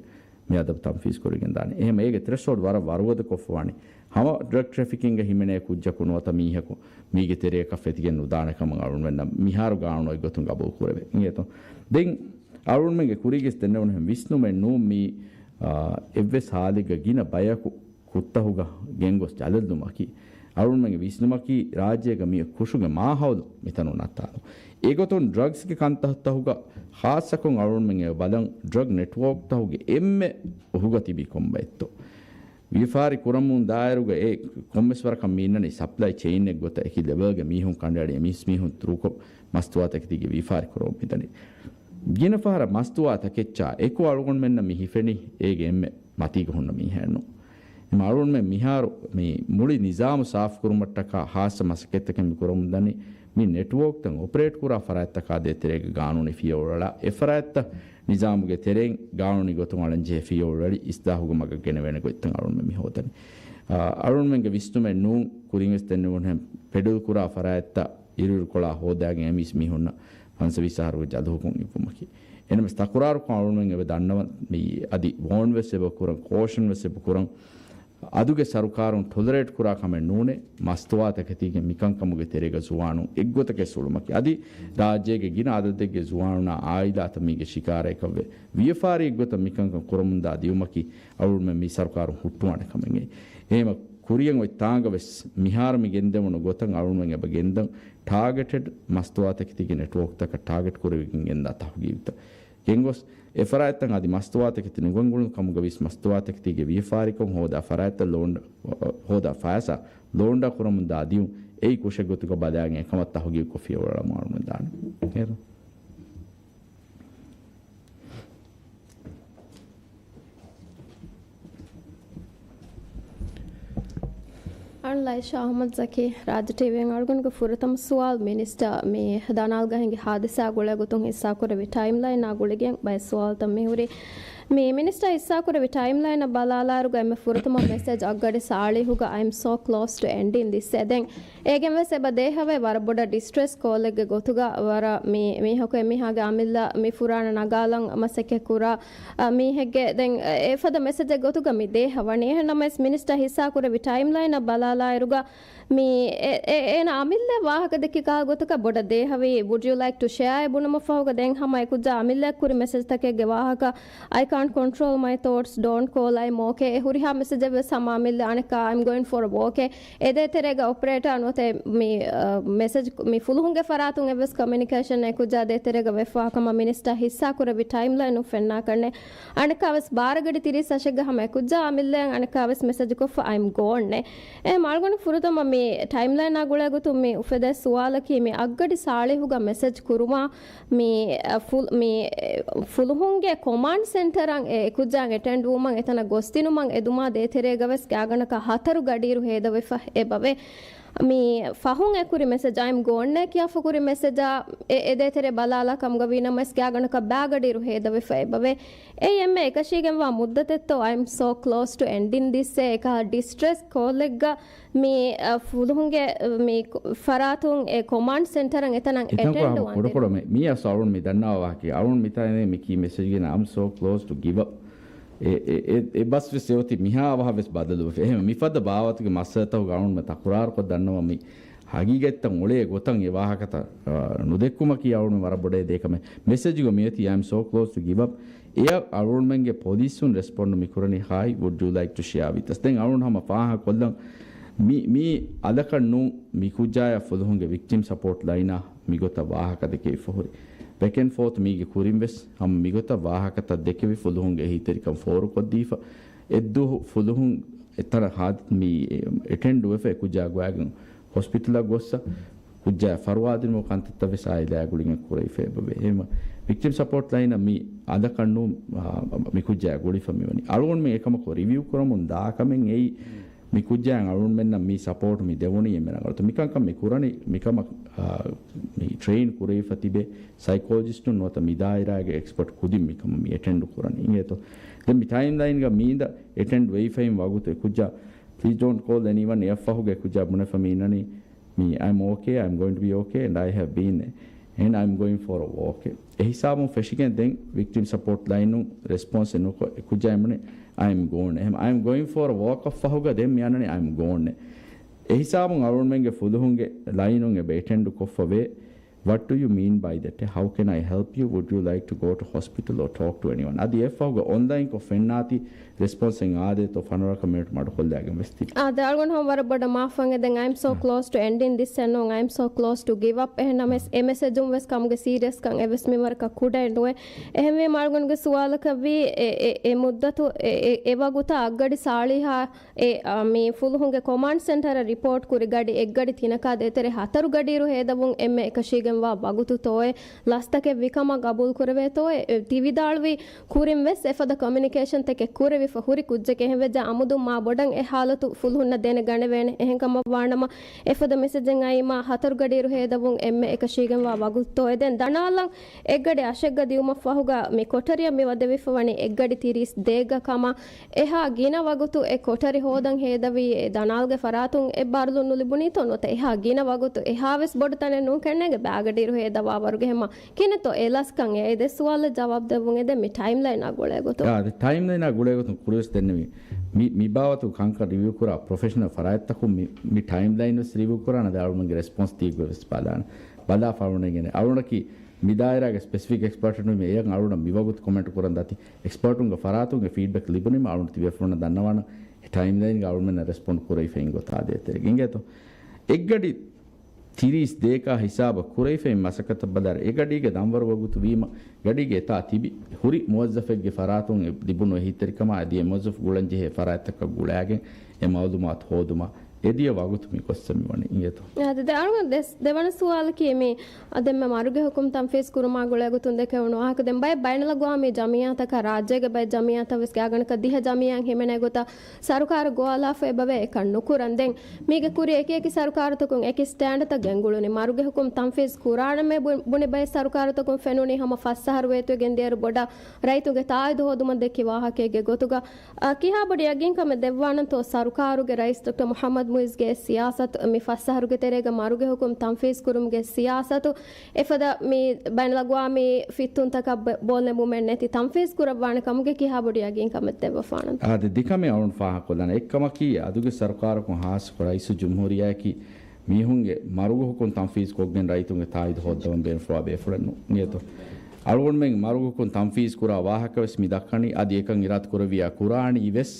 މި އަދަބު ތަންފީޒު ކުރިގެން ދާނެ. އެހެން އޭގެ ތްރެސްހޯލްޑް ވަރަށް ވަރުގަދަ ކޮށްފަވާނީ. ހަމަ ޑްރަގް ޓްރެފިކިންގ ހިމެނޭ ކުއްޖަކު ނުވަތަ މީހަކު މީގެ ތެރެއަކަށް ފެތިގެން ނުދާނެ ކަމަށް އަޅުގަނޑުމެންނަށް މިހާރު ގާނޫނު އެއްގޮތުން ގަބޫލު ކުރެވޭ. އިނގޭތޯ؟ ދެން އަޅުގަނޑުމެންގެ ކުރީގެސް ދެންނެވުނުހެން ވިސްނުމެއް ނޫން މީ، އާ، އެއްވެސް ހާލެއްގަ ގިނަ ބަޔަކު ކުށްތަކުގަ ގެންގޮސް ޖަލަށްލުމަކީ، އަޅުގަނޑުމެންގެ ވިސްނުމަކީ، ރާއްޖޭގަ މި ކުށުގެ މާހައުލު މިތަނުން ނައްތާލުން. އެގޮތުން ޑްރަގްސްގެ ކަންތައްތަކުގަ ޚާއްޞަކޮށް އަޅުގަނޑުމެން އެ ބަލަން، ޑްރަގް ނެޓްވޯކްތަކުގެ އެންމެ އުހުގަ ތިބީ ކޮންބައެއްތޯ. ވިޔަފާރި ކުރަމުން ދާއިރުގަ އެ ކޮންމެސް ވަރަކަށް މި އިންނަނީ ސަޕްލައި ޗެއިންއެއް ގޮތަށް އެކި ލެވެލްގެ މީހުން ކަނޑައެޅި އެ މީސް މީހުން ތުރޫކޮށް މަސްތުވާތަކެތީގެ ވިޔަފާރި ކުރަމުން މިދަނީ. ގިނަ ފަހަރަށް މަސްތުވާ ތަކެއްޗާ އެކު އަޅުގަނޑުމެންނަށް މި ހިފެނީ އޭގެ އެންމެ މަތީގަ ހުންނަ މީހާއެއްނު. އެމަ އަޅުގަނޑުމެން މިހާރު މި މުޅި ނިޒާމު ސާފުކުރުމަށްޓަކާ ހާއްސަ މަސައްކަތްތަކެއް މި ކުރަމުން ދަނީ. މި ނެޓްވޯކްތައް އޮޕަރޭޓް ކުރާ ފަރާތްތަކާ ދޭތެރޭގެ ގާނޫނީ ފިޔަވަޅު އަޅާ އެ ފަރާތްތައް ނިޒާމުގެ ތެރެއިން ގާނޫނީ ގޮތުން އަޅަންޖެހޭ ފިޔަވަޅު އަޅި އިސްލާހުގެ މަގަށް ގެނެވޭނެ ގޮތްތައް އަޅުގަނޑުމެން މި ހޯދަނީ. އާ، އަޅުގަނޑުމެންގެ ވިސްނުމެއް ނޫން ކުރިންވެސް ދެންނެވުނުހެން ފެޑުލް ކުރާ ފަރާތްތައް އިރުއިރުކޮޅާ ހޯދާގެން އެ މީސް މީހުންނަށް ފަންސަވީސް އަހަރުގެ ޖަލު ހުކުމް އިއްވުމަކީ. އެނަމަސް ތަކުރާރުކޮށް އަޅުގަނޑުމެން އެބަ ދަންނަވަން މި އަދި ވޯންވެސް އެބަ ކުރަން، ކޯޝަންވެސް އެބަ ކުރަން. އަދުގެ ސަރުކާރުން ޓޮލަރޭޓް ކުރާ ކަމެއް ނޫނޭ، މަސްތުވާތަކެތީގެ މިކަންކަމުގެ ތެރޭގަ ޒުވާނުން އެއްގޮތަކަށް ސުޅުމަކީ. އަދި ރާއްޖޭގެ ގިނަ އަދަދެއްގެ ޒުވާނުންނާ އާއިލާތައް މީގެ ޝިކާރައަކަށްވެ، ވިޔަފާރި އެއްގޮތަށް މިކަންކަން ކުރަމުންދާ ދިއުމަކީ އަޅުގަނޑުމެން މި ސަރުކާރުން ހުއްޓުވާނެ ކަމެއް. އެހެމަ ކުރިޔަށް އޮތް ތާނގަވެސް މިހާރު މި ގެންދެވުނު ގޮތަށް އަޅުގަނޑުމެން އެބަ ގެންދަން ޓާގެޓެޑް މަސްތުވާތަކެތީގެ ނެޓްވޯކްތަކަށް ޓާގެޓް ކުރެވިގެން ގެންދާ ތަހުގީގުތައް. ގެންގޮސް އެ ފަރާތްތައް އަދި މަސްތުވާތަކެތި ނުގަންގުޅުނު ކަމުގަ ވިސް މަސްތުވާތަކެތީގެ ވިޔަފާރިކޮށް ހޯދާ ފަރާތްތައް ލޯންޑަ، ހޯދާ ފައިސާ ލޯންޑާ ކުރަމުން ދާ ދިޔުން އެއީ ކުށެއްގޮތުގަ ބަލާގެން އެކަމަށް ތަހުގީގުކޮށް ފިޔަވަޅު އަޅަމުން ދާނެ. އޭރު. އަން ލައިޝާ އަޙްމަދު ޒަކީ، ރާއްޖެ ޓީވީއިން އަޅުގަނޑުގެ ފުރަތަމަ ސުވާލު މިނިސްޓަރ މި ދަނާލްގަހިންގެ ހާދިސާ ގުޅޭ ގޮތުން ހިއްސާކުރެއްވި ޓައިމްލައިނާ ގުޅިގެން ބައެއް ސުވާލުތައް މިހުރީ. މި މިނިސްޓަރ ހިއްސާކުރެއްވި ޓައިމްލައިނަށް ބަލާލާއިރުގަ އެންމެ ފުރަތަމަ މެސެޖް އަށްގަޑި ސާޅީހުގަ I am so close to ending this. އެ ދެން އޭގެން ވެސް އެބަ ދޭހަވޭ ވަރަށް ބޮޑަށް ޑިސްޓްރެސް ކޯލެއްގެ ގޮތުގަ ވަރަށް މި މީހަކު އެމީހާގެ އަމިއްލަ މި ފުރާނަ ނަގާލަން މަސައްކަތް ކުރާ، އަ، މީހެއްގެ ދެން އެފަދަ މެސެޖެއް ގޮތުގަ މި ދޭހަވަނީ. އެހެންނަމަވެސް މިނިސްޓަރ ހިއްސާކުރެއްވި ޓައިމްލައިނަށް ބަލާލާއިރުގަ މި އެ، އެ، އޭނަ އަމިއްލަ ވާހަކަ ދެއްކި ކަހަލަ ގޮތަކަށް ބޮޑަށް ދޭހަވީ، would you like to share އޭ ބުނުމަށްފަހުގަ ދެން ހަމަ އެކުއްޖާ އަމިއްލައަށް ކުރި މެސެޖްތަކެއްގެ ވާހަކަ، I can't control my thoughts, don't call, I'm okay. އެ ހުރިހާ މެސެޖެއް ވެސް ހަމަ އަމިއްލަ އަނެއްކާ I'm going for a walk. އެ ދޭތެރޭގަ އޮޕަރޭޓާ ނުވަތަ މި، އަ، މެސެޖް މި ފުލުހުންގެ ފަރާތުން އެއްވެސް ކޮމިއުނިކޭޝަން އެކުއްޖާ ދޭތެރޭގަ ވެފަވާ ކަމަށް މިނިސްޓަރ ހިއްސާކުރެއްވި ޓައިމްލައިނުން ފެންނާކަށްނެ. އަނެއްކާވެސް ބާރަގަޑި ތިރީސް އަށެއްގަ ހަމަ އެކުއްޖާ އަމިއްލައަށް އަނެއްކާވެސް މެސެޖް ކޮށްފަ I'm gone ނޭ. އެ މަޅުގަނޑު ފުރަތަމަ މި ޓައިމްލައިނާ ގުޅޭ ގޮތުން މި އުފެދޭ ސުވާލަކީ މި އަށްގަޑި ސާޅީހުގަ މެސެޖް ކުރުމާ މި، އަ، ފުލް-، މި، އެ، ފުލުހުންގެ ކޮމާންޑް ސެންޓަރަށް އެ އެކުއްޖާއަށް އެޓެންޑް ވުމަށް އެތަނަށް ގޮސްދިނުމަށް އެދުމާ ދޭތެރޭގަވެސް ގާގަނޑަކަށް ހަތަރު ގަޑިއިރު ހޭދަވެފަ އެބަވޭ. މި ފަހުން އެކުރި މެސެޖް I'm gone ނޭ ކިޔާފަ ކުރި މެސެޖާ އެ، އެ ދޭތެރޭ ބަލާލާ ކަމުގަ ވީނަމަވެސް ގާގަނޑަކަށް ބާގަޑިއިރު ހޭދަވެފަ އެބަވޭ. އެއީ އެންމެ އެކަށީގެންވާ މުއްދަތެއްތޯ I'm so close to ending this އޭ އެކަހަލަ ޑިސްޓްރެސް ކޯލެއްގަ މި، އަ، ފުލުހުންގެ، މި ކު-، ފަރާތުން އެ ކޮމާންޑް ސެންޓަރަށް އެތަނަށް އެތަން އެޓެންޑް ކޮށް ވާން ކުޑަކުޑަ ދެން. މި، މިއަސް އަޅުން މި ދަންނަވާ ވާހަކަ. އަޅުން މިތާ މި ކީ މެސެޖްގެ I'm so close to give up. އެ، އެ، އެ، އެ ބަސް ވެސް އެއޮތީ މިހާ އަވަހަށް ވެސް ބަދަލުވެފަ. އެހެން މިފަދަ ބާވަތުގެ މައްސަލަތަކުގަ އަޅުން މި ތަކުރާރުކޮށް ދަންނަވަން މި ހަގީގަތްތައް އުޅޭ ގޮތަށް އެ ވާހަކަތައް، އާ، ނުދެއްކުމަކީ އަޅުން ވަރަށް ބޮޑޭ ދޭ ކަމެއް. މެސެޖުގަ މިއޮތީ I'm so close to give up. އެއަށް އަޅުގަނޑުމެންގެ ޕޮލިސުން ރެސްޕޮންޑު މިކުރަނީ hi, would you like to share with us؟ ދެން އަޅުގަނޑު ހަމަ ފާހަގަކޮށްލަން. މި، މީ އަލަކަށް ނޫން މި ކުއްޖާޔާ ފުލުހުންގެ ވިކްޓިމް ސަޕޯޓް ލައިނާ މިގޮތަށް ވާހަކަ ދެކެވިފަ ހުރި. ބެކް އެންޑް ފޯތު މީގެ ކުރިން ވެސް ހަމަ މިގޮތަށް ވާހަކަތައް ދެކެވި ފުލުހުންގެ އެހީތެރިކަން ފޯރުކޮށްދީފަ. އެއްދުވަހު ފުލުހުން އެތަނަށް ހާދި-، މި އެޓެންޑް ވެފަ އެކުއްޖާ ގޮވާގެން ހޮސްޕިޓަލަށް ގޮއްސަ. ކުއްޖާ ފަރުވާދިނުމުގެ ކަންތައްތައް ވެސް އާއިލާއާ ގުޅިގެން ކުރެވިފަ އެބަވޭ. އެހެންވެ، ވިކްޓިމް ސަޕޯޓް ލައިނަށް މި އަލަކަށް ނޫން، އާ، މި ކުއްޖާ ގުޅިފަ މިވަނީ. އަޅުގަނޑުމެން އެކަމަކު ރިވިއު ކުރަމުން ދާ ކަމެއް އެއީ، މި ކުއްޖާއަށް އަޅުގަނޑުމެންނަށް މި ސަޕޯޓް މި ދެވުނީ އެންމެ ރަނގަޅުތަ. މިކަންކަން މި ކުރަނީ، މިކަމަށް، އާ، މި ޓްރެއިން ކުރެވިފަ ތިބޭ ސައިކޮލޮޖިސްޓުން ނުވަތަ މި ދާއިރާގެ އެކްސްޕަޓް ކުދިން މިކަމަށް މި އެޓެންޑް ކުރަނީ. އިނގޭތޯ؟ ދެން މި ޓައިމް ލައިންގަ މީނދަ އެޓެންޑް ވެވިފައިން ވަގުތު އެކުއްޖާ please don't call anyone އެއަށްފަހުގަ އެކުއްޖާ ބުނެފަ މި އިންނަނީ މި I'm okay, I'm going to be okay and I have been and I'm going for a walk. އެ ހިސާބުން ފެށިގެން ދެން ވިކްޓިމް ސަޕޯޓް ލައިނުން ރެސްޕޮންސެއް ނުކޮށް އެކުއްޖާ އެމުނެ I'm gone. އެހެން I'm going for a walk އަށް ފަހުގަ ދެން މި އަންނަނީ I'm gone. އެ ހިސާބުން އަޅުގަނޑުމެންގެ ފުލުހުންގެ ލައިނުން އެބަ އެޓެންޑް ކޮށްފަ ވޭ. What do you mean by that? How can I help you? Would you like to go to hospital or talk to anyone? އަދި އެއަށްފަހުގަ އޮންލައިންކޮށް ފެންނާތީ ރެސްޕޮންސެއް އާދޭތޯ ފަނަރަ ކަމެންޓް މަޑުކޮށްލައިގެން ވެސް ތިބި. އާދެ، އަޅުގަނޑު ހަމަ ވަރަށް ބޮޑަށް މާފަށް އެދެން. I'm so close to ending this އެއްނޫން، I'm so close to give up. އެހެންނަމަވެސް އެ މެސެޖުން ވެސް ކަމުގެ ސީރިއަސްކަން އެއްވެސް މިންވަރަކަށް ކުޑައެއް ނުވޭ. އެހެންވީމަ އަޅުގަނޑުގެ ސުވާލަކަށްވީ އެ، އެ، އެ މުއްދަތު އެ، އެ، އެ ވަގުތާ އަށްގަޑި ސާޅީހާ އެ، އަ، މި ފުލުހުންގެ ކޮމާންޑް ސެންޓަރަށް ރިޕޯޓް ކުރި ގަޑި އެއްގަޑި ތިނަކާ ދޭތެރޭ ހަތަރު ގަޑިއިރު ހޭދަވުން އެންމެ އެކަށީގެންވާ ވަގުތުތޯއޭ، ލަސްތަކެއް ވިކަމަށް ގަބޫލު ކުރެވޭތޯއޭ، އެ، ތި ވިދާޅުވީ ކުރިން ވެސް އެފަދަ ކޮމިއުނިކޭޝަންތަކެއް ކުރެވިފަ ހުރި ކުއްޖެކޭ. އެހެންވެއްޖާ އަމުދުން މާ ބޮޑަށް އެ ހާލަތު ފުލުހުންނަށް ދެނެގަނެވޭނެ. އެހެންކަމަށް ވާނަމަ އެފަދަ މެސެޖެއް އައީމާ ހަތަރު ގަޑިއިރު ހޭދަވުން އެންމެ އެކަށީގެންވާ ވަގުތުތޯއޭ. ދެން ދަނާލަން އެއްގަޑި އަށެއްގަ ދިއުމަށް ފަހުގަ މި ކޮޓަރިއަށް މި ވަދެވިފަ ވަނީ އެއްގަޑި ތިރީސް ދޭއްގަ ކަމަށް. އެހާ ގިނަ ވަގުތު އެ ކޮޓަރި ހޯދަން ހޭދަވީ އެ ދަނާލްގެ ފަރާތުން އެއްބާރުލުން ނުލިބުނީތޯ ނުވަތަ އެހާ ގިނަ ވަގުތު އެހާވެސް ބޮޑު ތަނެއް ނޫން ކެންނޭގެ ބާގަޑިއިރު ހޭދަވާވަރުގެ ހަމަ ކިނެތޯ އެ ލަސްކަން؟ އެ ދެ ސުވާލަށް ޖަވާބު ދެއްވުން އެދެން މި ޓައިމްލައިނާ ގުޅޭގޮތުން. އާ، އަދި ޓައިމްލައިނާ ގުޅޭގޮތުން ކުރިވެސް ދެންނެވި. މި، މި ބާވަތު ކަންކަން ރިވިއު ކުރާ ޕްރޮފެޝަނަލް ފަރާތްތަކުން މި، މި ޓައިމްލައިން ވެސް ރިވިއު ކުރާނެ. އަދި އަޅުގަނޑުގެ ރެސްޕޮންސް ތީގޮތް ވެސް ބަލާ ފަޅުނެގެނެ. އަޅުގަނޑަކީ މި ދާއިރާގެ ސްޕެސިފިކް އެކްސްޕާޓެއް ނުވި އެޔަށް އަޅުގަނޑަށް މިވަގުތު ކޮމެންޓް ކުރަން ދަތި އެކްސްޕާޓުންގެ ފަރާތުންގެ ފީޑްބެކް ލިބުނީމަ އަޅުގަނޑު ތިބޭފުޅުންނަށް ދަންނަވާނަ ޓައިމްލައިންގެ އަޅުގަނޑުމެންނަށް ރެސްޕޮންޑް ކުރެވިފައި އިން ގޮތާ ދޭތެރެގެ އިނގޭތޯ. އެއްގަޑި ތިރީސް ދޭކާ ހިސާބަށް ކުރެވިފައި މަސައްކަތަށް ބަލާއިރު އެގަޑީގެ ދަންވަރު ވަގުތު ވީމަ ގަޑީގެ އެތާ ތިބި ހުރި މުވައްޒަފެއްގެ ފަރާތުން ލިބުނު އެހީތެރިކަމާ އަދި އެ މުވައްޒަފު ގުޅަންޖެހޭ ފަރާތްތަކަށް ގުޅާގެން އެ މައުލޫމާތު ހޯދުމަށް އެދިޔަ ވަގުތު މި ގޮއްސަ މިވަނީ އިނގޭތޯ. އާދެ، ދެ އަޅުގަނޑު ދެސް-، ދެވަނަ ސުވާލަކީ މި އަ، ދެންމެ މަރުގެ ހުކުމް ތަންފީޒް ކުރުމާ ގުޅޭގޮތުން ދެކެވުނު ވާހަކަ. ދެން ބައެއް ބައިނަލްއަގްވާމީ ޖަމިއްޔާތަކަށް ރާއްޖޭގެ ބައެއް ޖަމިއްޔާތައް ވެސް ގާގަނޑަކަށް ދިހަ ޖަމިއްޔާއިން ހިމެނޭ ގޮތަށް ސަރުކާރަށް ގޮވާލާފަ އެބަވޭ އެކަން ނުކުރަން. ދެން މީގެ ކުރި އެކި އެކި ސަރުކާރުތަކުން އެކި ސްޓޭންޑްތައް ގެންގުޅުނީ. މަރުގެ ހުކުމް ތަންފީޒް ކުރާނަމޭ ބު-، ބުނި ބައެއް ސަރުކާރުތަކުން ފެނުނީ ހަމަ ފަސް އަހަރު ވޭތުވެގެން ދިޔައިރު ބޮޑަށް ރައްޔިތުންގެ ތާއީދު ހޯދުމަށް ދެއްކި ވާހަކައެއްގެ ގޮތުގަ. އަ، ކިހާ ބޮޑު ޔަގީންކަމެއް ދެއްވާނަންތޯ ސަރުކާރުގެ ރައީސް ޑޮކްޓަރ މުޙައްމަދު މުޢިއްޒުގެ ސިޔާސަތު މި ފަސް އަހަރުގެ ތެރޭގަ މަރުގެ ހުކުމް ތަންފީޒް ކުރުމުގެ ސިޔާސަތު އެފަދަ މި ބައިނަލްއަގްވާމީ ފިއްތުންތަކަށް ބެ-، ބޯލެމުމެއް ނެތި ތަންފީޒް ކުރައްވާނެ ކަމުގެ ކިހާ ބޮޑު ޔަގީންކަމެއް ދެއްވަފާނަންތޯ؟ އާދެ، ދެކަމެއް އަޅުން ފާހަގަކޮށްލާނަން. އެއްކަމަކީ އަދުގެ ސަރުކާރަކުން ހާއްސަކޮށް ރައީސުލްޖުމްހޫރިއްޔާއަކީ މީހުންގެ މަރުގެ ހުކުމް ތަންފީޒް ކޮށްގެން ރައްޔިތުންގެ ތާއީދު ހޯއްދަވަން ބޭނުންފުޅާ ބޭފުޅެއް ނޫން އިނގޭތޯ. އަޅުގަނޑުމެން މަރުގެ ހުކުމް ތަންފީޒް ކުރާ ވާހަކަ ވެސް މި ދައްކަނީ އަދި އެކަން އިރާދަ ކުރެއްވިއްޔާ ކުރާނީ ވެސް،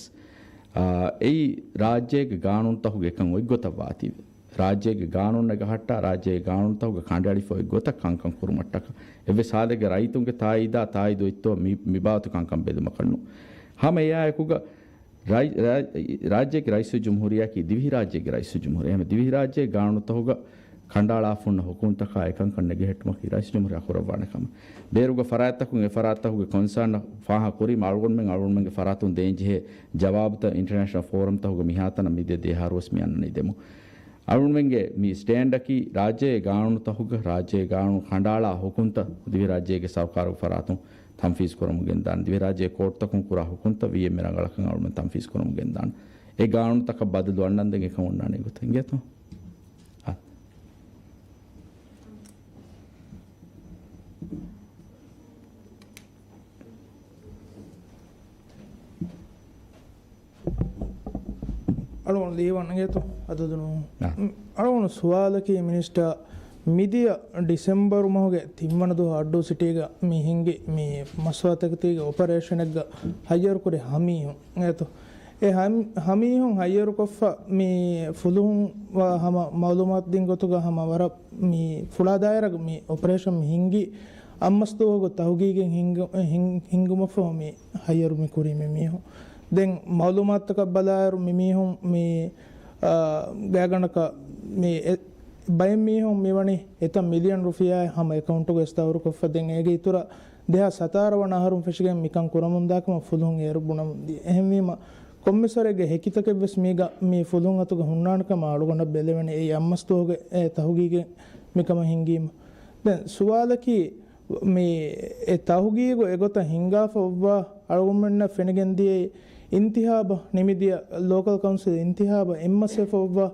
އާ، އެއީ ރާއްޖޭގެ ގާނޫނުތަކުގެ އެކަން އޮތްގޮތަށް ވާތީވެ. ރާއްޖޭގެ ގާނޫނެއް ގަހައްޓާ، ރާއްޖޭގެ ގާނޫނުތަކުގެ ކަނޑައެޅިފަ އޮތް ގޮތަށް ކަންކަން ކުރުމަށްޓަކާ. އެއްވެސް ހާލެއްގެ ރައްޔިތުންގެ ތާއީދާ ތާއީދު އޮތްތޯ މި، މިބާވަތު ކަންކަން ބެލުމަކަށް ނޫން. ހަމަ އެއާއެކުގަ ރާއް-، ރާއް-، ރާއްޖޭގެ ރައީސުލްޖުމްހޫރިއްޔާއަކީ ދިވެހިރާއްޖޭގެ ރައީސުލްޖުމްހޫރިއްޔާ. ހަމަ ދިވެހިރާއްޖޭގެ ގާނޫނުތަކުގަ ކަނޑައަޅާފަ ހުންނަ ހުކުމްތަކާ އެކަންކަން ނެގެހެއްޓުމަކީ ރައީސުލްޖުމްހޫރިއްޔާ ކުރައްވާނެ ކަމަށް. ބޭރުގެ ފަރާތްތަކުން އެ ފަރާތްތަކުގެ ކޮންސާން ފާހަގަކުރީމަ އަޅުގަނޑުމެން އަޅުގަނޑުމެންގެ ފަރާތުން ދޭންޖެހޭ ޖަވާބުތައް އިންޓަރނޭޝަނަލް ފޯރަމްތަކުގަ މިހާތަނަށް މިދިޔަ ދެއަހަރުވެސް މި އަންނަނީ ދެމުން. އަޅުގަނޑުމެންގެ މި ސްޓޭންޑަކީ ރާއްޖޭގެ ގާނޫނުތަކުގަ ރާއްޖޭގެ ގާނޫނު ކަނޑައަޅާ ހުކުމްތައް ދިވެހިރާއްޖޭގެ ސަރުކާރުގެ ފަރާތުން ތަންފީޒް ކުރަމުން ގެންދާނެ. ދިވެހިރާއްޖޭގެ ކޯޓްތަކުން ކުރާ ހުކުމްތައް ވީއެމްއޭ ރަނގަޅަކަށް އަޅުގަނޑުމެން ތަންފީޒް ކުރަމުން ގެންދާނެ. އެ ގާނޫނުތަކަށް ބަދަލު އަންނަންދެން އެކަމަށް އޮންނާނެ ގޮތަށް އިނގޭތޯ؟ އާ. އަޅުގަނޑު ލީވަން އިނގޭތޯ އަދަދު ނޫން. އާ. އަޅުގަނޑު ސުވާލަކީ މިނިސްޓަރ، މިދިޔަ ޑިސެމްބަރު މަހުގެ ތިންވަނަ ދުވަހު އައްޑޫ ސިޓީގަ މި ހިންގި މި މަސްވާތަކެތީގެ އޮޕަރޭޝަނެއްގަ ހައްޔަރުކުރި ހަމީހުން އިނގޭތޯ. އެ ހަމް-، ހަމީހުން ހައްޔަރުކޮށްފަ މި ފުލުހުން ވާ ހަމަ މައުލޫމާތު ދިން ގޮތުގަ ހަމަ ވަރަށް މި ފުޅާ ދާއިރާގަ މި އޮޕަރޭޝަން މި ހިންގީ އަށްމަސް ދުވަހުގެ ތަހުގީގެއް ހިންގު-، ހިން-، ހިންގުމަށްފަހު މި ހައްޔަރު މި ކުރީ މި މީހުން. ދެން މައުލޫމާތުތަކަށް ބަލާއިރު މި މީހުން މި، އާ، ގާގަނޑަކަށް މި އެ-، ބައެއް މީހުން މިވަނީ އެތައް މިލިއަން ރުފިޔާއެއް ހަމަ އެކައުންޓުގައި ދައުރުކޮށްފަ ދެން އޭގެ އިތުރަށް ދެހާސް ހަތާރަ ވަނަ އަހަރުން ފެށިގެން މިކަން ކުރަމުންދާކަމަށް ފުލުހުން އޭރު ބުނަމުން ދިޔަ. އެހެންވީމަ، ކޮންމެސްވަރެއްގެ ހެކިތަކެއްވެސް މީގަ މި ފުލުހުން އަތުގަ ހުންނާނެކަމަށް އަޅުގަނޑަށް ބެލެވެނީ އެއީ އަށްމަސްދުވަހުގެ އެ ތަހުގީގެއް މިކަމަށް ހިންގީމަ. ދެން ސުވާލަކީ، މި އެ ތަހުގީގު އެގޮތަށް ހިންގާފަ އޮއްވާ އަޅުގަނޑުމެންނަށް ފެނިގެން ދިޔައީ އިންތިހާބަށް ނިމިދިޔަ ލޯކަލް ކައުންސިލް އިންތިހާބަށް އެއްމަސްވެފަ އޮއްވާ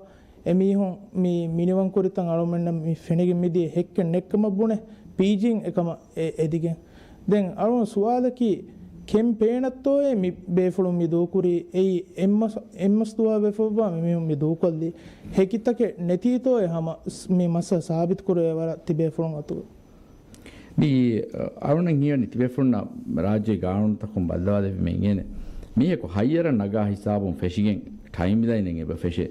އެމީހުން މި މިނިވަންކުރިތަން އަޅުމެންނަށް މި ފެނިގެން މިދިޔަ ހެއްކެއް ނެއްކަމަށް ބުނެ ޕީޖީން އެކަމަށް އެ-، އެދިގެން. ދެން އަޅުގަނޑު ސުވާލަކީ، ކެމްޕޭނަށްތޯއޭ މި ބޭފުޅުން މި ދޫކުރީ؟ އެއީ އެއްމަސް، އެއްމަސް ދުވާ ވެފައްވާ މި މީހުން މި ދޫކޮށްލީ؟ ހެކިތަކެއް ނެތީތޯއޭ ހަމަ ސް-، މި މައްސަލަ ސާބިތުކުރެވޭ ވަރަށް ތިބޭފުޅުން އަތުގަ؟ މި، އަ، އަޅުން ހީވަނީ ތިބޭފުޅުންނަށް ރާއްޖޭ ގާނޫނުތަކުން ބައްލަވާލެވި މި އިނގޭނެ. މީހަކު ހައްޔަރަށް ނަގާ ހިސާބުން ފެށިގެން ޓައިމްލައިނެއް އެބަ ފެށޭ.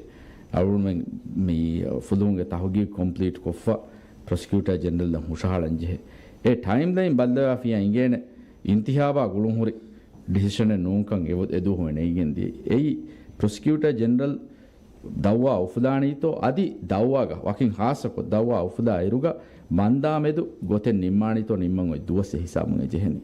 އަޅުގަނޑުމެން މި ފުލުހުންގެ ތަހުގީގު ކޮމްޕްލީޓް ކޮށްފަ ޕްރޮސިކިއުޓަރ ޖެނެރަލްއަށް ހުށަހަޅަން ޖެހޭ. އެ ޓައިމްލައިން ބައްލަވާފިއްޔާ އިނގޭނެ، އިންތިހާބާ ގުޅުންހުރި ޑިސިޝަނެއް ނޫންކަން އެ ދުވަހު ނެގިގެން ދިޔަ. އެއީ ޕްރޮސިކިއުޓަރ ޖެނެރަލް ދައުވާ އުފުލާނީތޯ އަދި ދައުވާގަ ވަކިން ހާއްސަކޮށް ދައުވާ އުފުލާ އިރުގަ މަންދާމެދު ގޮތެއް ނިންމާނީތޯ ނިންމަން އޮތް ދުވަސް އެ ހިސާބުން އެ ޖެހެނީ.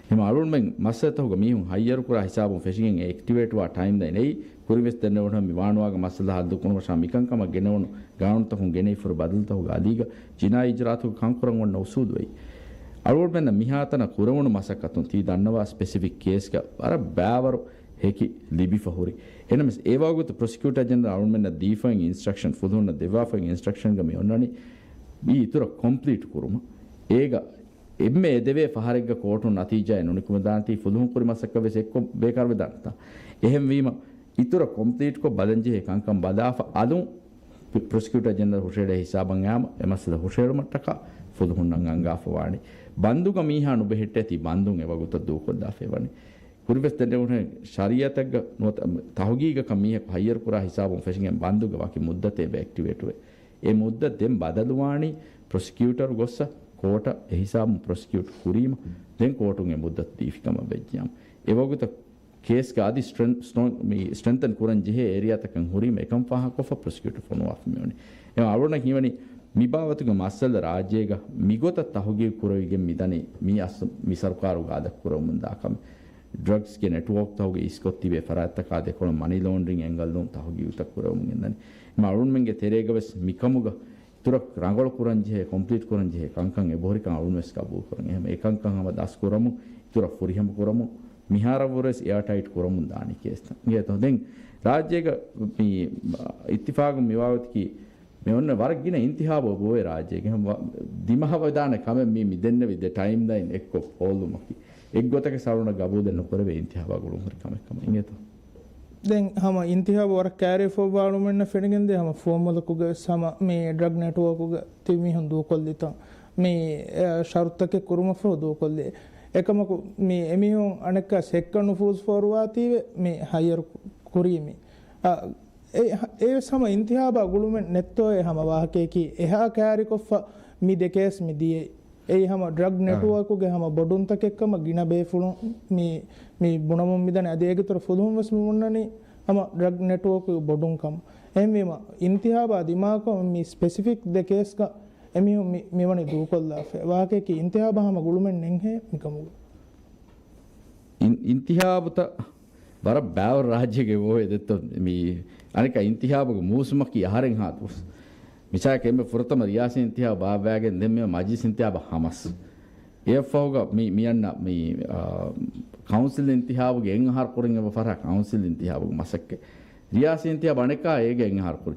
ހަމަ އަޅުގަނޑުމެން މައްސަލަތަކުގަ މީހުން ހައްޔަރުކުރާ ހިސާބުން ފެށިގެން އެ އެކްޓިވޭޓްވާ ޓައިމްލައިން އެއީ ކުރިންވެސް ދެންނެވުނު މި ވާނުވާގެ މައްސަލަ ހައްލު ކުރުމަށާ މިކަންކަމަށް ގެނެވުނު ގާނޫނުތަކުން ގެނެވިފަހުރި ބަދަލުތަކުގެ އަލީގަ ޖިނާއީ އިޖުރާއަތުގެ ކަންކުރަން އޮންނަ އުސޫލު އެއީ. އަޅުގަނޑުމެންނަށް މިހާތަނަށް ކުރެވުނު މަސައްކަތުން ތީ ދަންނަވާ ސްޕެސިފިކް ކޭސްގަ ވަރަށް ބައިވަރު ހެކި ލިބިފަ ހުރި. އެހެނަސް އެ ވަގުތު ޕްރޮސިކިއުޓަރ ޖެނެރަލް އަޅުގަނޑުމެންނަށް ދީފައި އިންސްޓްރަކްޝަން، ފުލުހުންނަށް ދެއްވާފައި އިންސްޓްރަކްޝަންގަ މި އޮންނަނީ މި އިތުރަށް ކޮމްޕްލީޓް ކުރުމަށް. އޭގަ އެންމެ އެދެވޭ ފަހަރެއްގަ ކޯޓުން ނަތީޖާއެއް ނުނިކުމެދާނެތީ ފުލުހުން ކުރި މަސައްކަތް ވެސް އެއްކޮށް ބޭކާރުވެދާނެތާ. އެހެންވީމަ އިތުރަށް ކޮމްޕްލީޓްކޮށް ބަލަންޖެހޭ ކަންކަން ބަލާފަ އަލުން ޕްރޮސިކިއުޓަރ ޖެނެރަލް ހުށައެޅޭ ހިސާބަށް އައިމަ އެ މައްސަލަ ހުށައެޅުމަށްޓަކާ ފުލުހުންނަށް އަންގާފަ ވާނީ. ބަންދުގަ މީހާ ނުބެހެއްޓޭތީ ބަންދުން އެވަގުތަށް ދޫކޮށްލާފައި ވަނީ. ކުރިންވެސް ދެންނެވުނުހެން ޝަރީއަތެއްގަ ނުވަތަ ތަހުގީގަކަށް މީހަކު ހައްޔަރުކުރާ ހިސާބުން ފެށިގެން ބަންދުގަ ވަކި މުއްދަތެއް އެބަ އެކްޓިވޭޓްވޭ. އެ މުއްދަތު ދެން ބަދަލުވާނީ ޕްރޮސިކިއުޓަރު ގޮއްސަ ކޯޓަށް އެހިސާބުން ޕްރޮސިކިއުޓް ކުރީމަ ދެން ކޯޓުން އެ މުއްދަތު ދީފިކަމަށް ވެއްޖިއްޔާމު. އެވަގުތަށް ކޭސްގަ އަދި ސްޓްރެން-، ސްޓްރޮން-، މި ސްޓްރެންތަން ކުރަން ޖެހޭ އޭރިއާތަކަށް ހުރީމަ އެކަން ފާހަގަކޮށްފަ ޕްރޮސިކިއުޓަރު ފޮނުވާފަ މިވަނީ. އެ އަޅުގަނޑަށް ހީވަނީ މި ބާވަތުގެ މައްސަލަ ރާއްޖޭގަ މިގޮތަށް ތަހުގީގު ކުރެވިގެން މިދަނީ މި އަސް-، މި ސަރުކާރުގަ އާދަކުރެވެމުންދާ ކަމެއް. ޑްރަގްސްގެ ނެޓްވޯކްތަކުގެ އިސްކޮށް ތިބޭ ފަރާތްތަކާ ދެކޮޅަށް މަނީ ލޯންޑްރިން އެންގަލް ދޫން ތަހުގީގުތައް ކުރެވެމުން ގެންދަނީ. އެމަ އަޅުގަނޑުމެންގެ ތެރޭގަ ވެސް މިކަމުގަ އިތުރަށް ރަނގަޅު ކުރަން ޖެހޭ، ކޮމްޕްލީޓް ކުރަން ޖެހޭ ކަންކަން އެބަހުރިކަން އަޅުން ވެސް ގަބޫލު ކުރަން. އެހެން އެކަންކަން ހަމަ ދަސް ކުރަމުން، އިތުރަށް ފުރިހަމަ ކުރަމުން، މިހާރަށްވުރެ ވެސް އެއާޓައިޓް ކުރަމުން ދާނީ ކޭސްތައް. އިނގޭތޯ؟ ދެން ރާއްޖޭގަ މި އިއްތިފާގުން މިވާގޮތަކީ މި އޮންނަ ވަރަށް ގިނަ އިންތިހާބު އެބައޮތް ރާއްޖޭގެ. ހަމަ ދިމާވެދާނެ ކަމެއް މީ މި ދެންނެވި ދެ ޓައިމްލައިން އެއްކޮށް ހޯލުމަކީ. އެއްގޮތަކަށް އަޅުގަނޑަށް ގަބޫލެއް ނުކުރެވޭ އިންތިހާބާ ގުޅުންހުރި ކަމެއް ކަމަށް. އިނގޭތޯ؟ ދެން ހަމަ އިންތިހާބު ވަރަށް ކައިރިވެފައިވާ އަޅުމެންނަށް ފެނިގެންދޭ ހަމަ ފުވައްމުލަކުގެ ވެސް ހަމަ މި ޑްރަގް ނެޓްވޯކުގެ ތިބި މީހުން ދޫކޮށްލިތަން މި، އެ، ޝަރުތުތަކެއް ކުރުމަށްފަހު ދޫކޮށްލި. އެކަމަކު މި އެމީހުން އަނެއްކާ ހެއްކަށް ނުފޫޒު ފޯރުވާތީވެ މި ހައްޔަރު ކުރީމި. އަ، އެ، އެވެސް ހަމަ އިންތިހާބާ ގުޅުމެއް ނެއްތޯއޭ ހަމަ ވާހަކަޔަކީ އެހާ ކައިރިކޮށްފަ މި ދެ ކޭސް މި ދިޔައީ. އެއީ ހަމަ ޑްރަގް އާ. ނެޓްވޯކުގެ ހަމަ ބޮޑުންތަކެއްކަމަށް ގިނަ ބޭފުޅުން މި، މި ބުނަމުން މިދަނީ. އަދި އޭގެތުރަށް ފުލުހުން ވެސް މި ބުންނަނީ ހަމަ ޑްރަގް ނެޓްވޯކުގެ ބޮޑުންކަމަށް. އެހެންވީމަ އިންތިހާބާ ދިމާކޮށް މި ސްޕެސިފިކް ދެ ކޭސްގަ އެމީހުން މި، މިވަނީ ދޫކޮށްލާފަ. ވާހަކަޔަކީ އިންތިހާބާ ހަމަ ގުޅުމެއް ނެތްހޭ މިކަމުގަ. އިން-، އިންތިހާބުތައް ވަރަށް ބާވަރު ރާއްޖޭގެ އޮވޭ ދެއްތޯ. މި އަނެއްކާ އިންތިހާބުގެ މޫސުމަކީ އަހަރެން ހާ ދުވަސް. މިސާލަކަށް އެންމެ ފުރަތަމަ ރިޔާސީ އިންތިހާބު ބާއްވާގެން ދެން މި މަޖިލިސް އިންތިހާބަށް ހަމަސް. އެއަށްފަހުގަ މި، މި އަންނަ މި، އާ، ކައުންސިލް އިންތިހާބުގެ އެއް އަހަރު ކުރިން އެބަ ފަހަރާ ކައުންސިލް އިންތިހާބުގެ މަސައްކަތް. ރިޔާސީ އިންތިހާބު އަނެއްކާ އޭގެ އެއް އަހަރު ކުރި.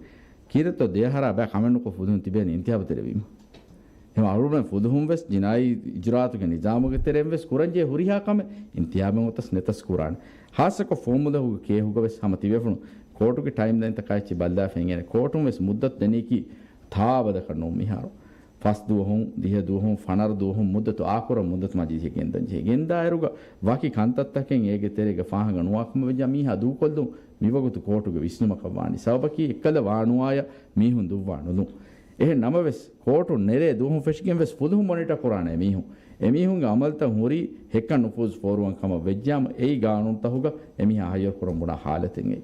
ކީރިތޯ ދެ އަހަރާ ބައި ކަމެއް ނުކޮށް ފުލުހުން ތިބޭނީ އިންތިހާބު ތެރެވީމަ. އެހެން އަޅުގަނޑުމެން ފުލުހުން ވެސް ޖިނާއީ އިޖުރާއަތުގެ ނިޒާމުގެ ތެރެއިން ވެސް ކުރަންޖެހޭ ހުރިހާ ކަމެއް އިންތިހާބެއް އޮތަސް ނެތަސް ކުރާނެ. ހާއްސަކޮށް ފުވައްމުލަކުގެ ކޭހުގަ ވެސް ހަމަ ތިބޭފުޅުން ކޯޓުގެ ޓައިމްލައިންތަކާ އެއްޗެއް ބައްލާފަ އިނގޭނެ. ކޯޓުން ވެސް މުއްދަތު ދެނީކީ ތާ އަބަދަކަށް ނޫން މިހާރު. ފަސް ދުވަހުން، ދިހަ ދުވަހުން، ފަނަރަ ދުވަހުން މުއްދަތު އާކުރަން މުއްދަތު މަޖިލިސް ގެންދަން ޖެހޭ. ގެންދާއިރުގަ ވަކި ކަންތައްތަކެއް އޭގެ ތެރޭގަ ފާހަގަ ނުވާކަމަށް ވެއްޖާ މީހާ ދޫކޮށްލުން މިވަގުތު ކޯޓުގެ ވިސްނުމަކަށް ވާނީ. ސަބަބަކީ އެއްކަލަ ވާނުވާޔަށް މީހުން ދުއްވާ ނުލުން. އެހެން ނަމަވެސް، ކޯޓުން ނެރޭ ދުވަހުން ފެށިގެން ވެސް ފުލުހުން މޮނިޓަ ކުރާނެ މީހުން. އެމީހުންގެ އަމަލުތައް ހުރީ ހެއްކަށް ނުފޫޒު ފޯރުވަން ކަމަށް ވެއްޖާމަ، އެއީ ގާނޫނުތަހުގަ އެމީހާ ހައްޔަރު ކުރަން ބުނާ ހާލަތެއް އެއީ.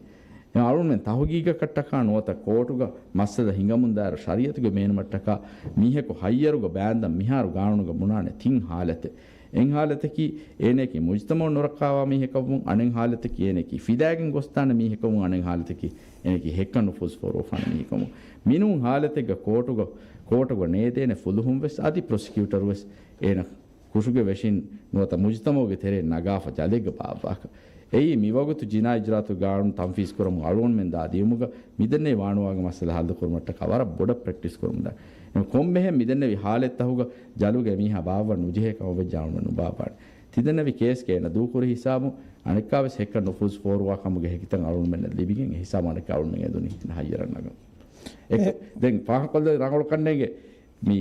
އެ އަޅުމެން ތަހުގީގަކަށްޓަކާ ނުވަތަ ކޯޓުގަ މައްސަލަ ހިނގަމުންދާއިރު ޝަރީއަތުގެ ބޭނުމަށްޓަކާ މީހަކު ހައްޔަރުގަ ބާންދަން މިހާރު ގާނޫނުގަ ބުނާނެ ތިން ހާލަތެއް. އެއް ހާލަތަކީ އޭނަޔަކީ މުޖުތަމައު ނުރައްކާވާ މީހަކަށްވުން، އަނެއް ހާލަތަކީ އޭނަޔަކީ ފިލާގެން ގޮސްދާނެ މީހަކަށްވުން، އަނެއް ހާލަތަކީ އޭނަޔަކީ ހެއްކަށް ނުފޫޒު ފޯރުވާފާނެ މީހަކަށްވުން. މިނޫން ހާލަތެއްގަ ކޯޓުގަ، ކޯޓުގަ ނޭދޭނެ ފުލުހުން ވެސް އަދި ޕްރޮސިކިއުޓަރު ވެސް އޭނަ ކުށުގެ ވެށިން ނުވަތަ މުޖުތަމައުގެ ތެރެއިން ނަގާފަ ޖަލެއްގަ ބާއްވާކަށް. އެއީ މިވަގުތު ޖިނާއީ އިޖުރާއަތު ގާނޫނު ތަންފީޒު ކުރަމުން އަޅުގަނޑުމެން ދާ ދިޔުމުގަ މިދެންނެވި ވާނުވާގެ މައްސަލަ ހައްލު ކުރުމަށްޓަކާ ވަރަށް ބޮޑަށް ޕްރެކްޓިސް ކުރަމުންދާ. އެހެން ކޮންމެހެން މިދެންނެވި ހާލަތްތަހުގަ ޖަލުގަ އެމީހާ ބާއްވަން ނުޖެހޭ ކަމަށް ވެއްޖެ އަޅުގަނޑުމެން ނުބާއްވާނެ. ތި ތިދެންނެވި ކޭސްގެ އޭނަ ދޫކުރި ހިސާބު އަނެއްކާވެސް ހެއްކަށް ނުފޫޒު ފޯރުވާ ކަމުގެ ހެކިތައް އަޅުގަނޑުމެންނަށް ލިބިގެން އެ ހިސާބު އަނެއްކާ އަޅުގަނޑުމެން އެދުނީ އޭނަ ހައްޔަރަށް ނަގަން. އެ، އެ، ދެން ފާހަގަކޮށްލެވި ރަނގަޅު ކަންނޭނގެ މި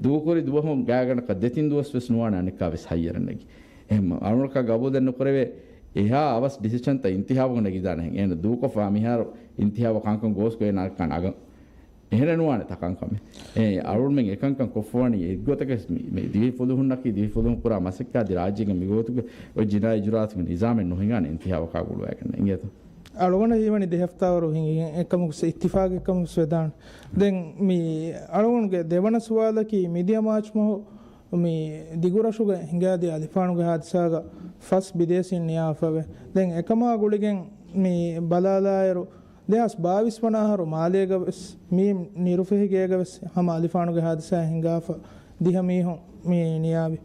ދޫކުރި ދުވަހުން ގާތްގަނޑަކަށް ދެތިން ދުވަސް ވެސް ނުވާނެ އަނެއްކާވެސް ހައްޔަރަށް ނެގި. އެހެން އަޅުގަނޑަކަށް ގަބޫލެއް ނުކުރެވޭ އެހާ އަވަސް ޑިސިޝަންތައް އިންތިހާބުގަ ނެގިދާނެހެން. އޭނަ ދޫކޮށްފަ މިހާރު އިންތިހާބަށް ކަންކަން ގޯސްކޮށް އޭނަ އަނެއްކާ ނަގަން. އެހެނެއް ނުވާނެ ތަކަންކަމެއް. އެ، އަޅުގަނޑުމެން އެކަންކަން ކޮށްފަވަނީ އެއްގޮތަކަށް މި، މި ދިވެހި ފުލުހުންނަކީ ދިވެހި ފުލުހުން ކުރާ މަސައްކަތް އަދި ރާއްޖޭގެ މިގޮތުގެ އޮތް ޖިނާއީ އިޖުރާއަތުގެ ނިޒާމެއް ނުހިނގާނެ އިންތިހާބަކާ ގުޅުވައިގަންނަ. އިނގޭތޯ؟ އަޅުގަނޑަށް ހީވަނީ ދެ ހަފްތާވަރު ހިނގިގެން އެކަމަކު އިއްތިފާގެއްކަމަކު ވެދާނެ. ދެން މި އަޅުގަނޑުގެ ދެވަނަ ސުވާލަކީ މިދިޔަ މާޗް މަހު މި ދިގުރަށުގަ ހިނގާދިޔަ އަލިފާނުގެ ހާދިސާގަ ފަސް ބިދޭސީން ނިޔާފަވޭ. ދެން އެކަމާ ގުޅިގެން މި ބަލާލާއިރު، ދެހާސް ބާވީސް ވަނަ އަހަރު މާލޭގަ ވެސް މީ ނިރުފެހިގޭގަ ވެސް ހަމަ އަލިފާނުގެ ހާދިސާ ހިނގާފަ ދިހަ މީހުން މި ނިޔާވި.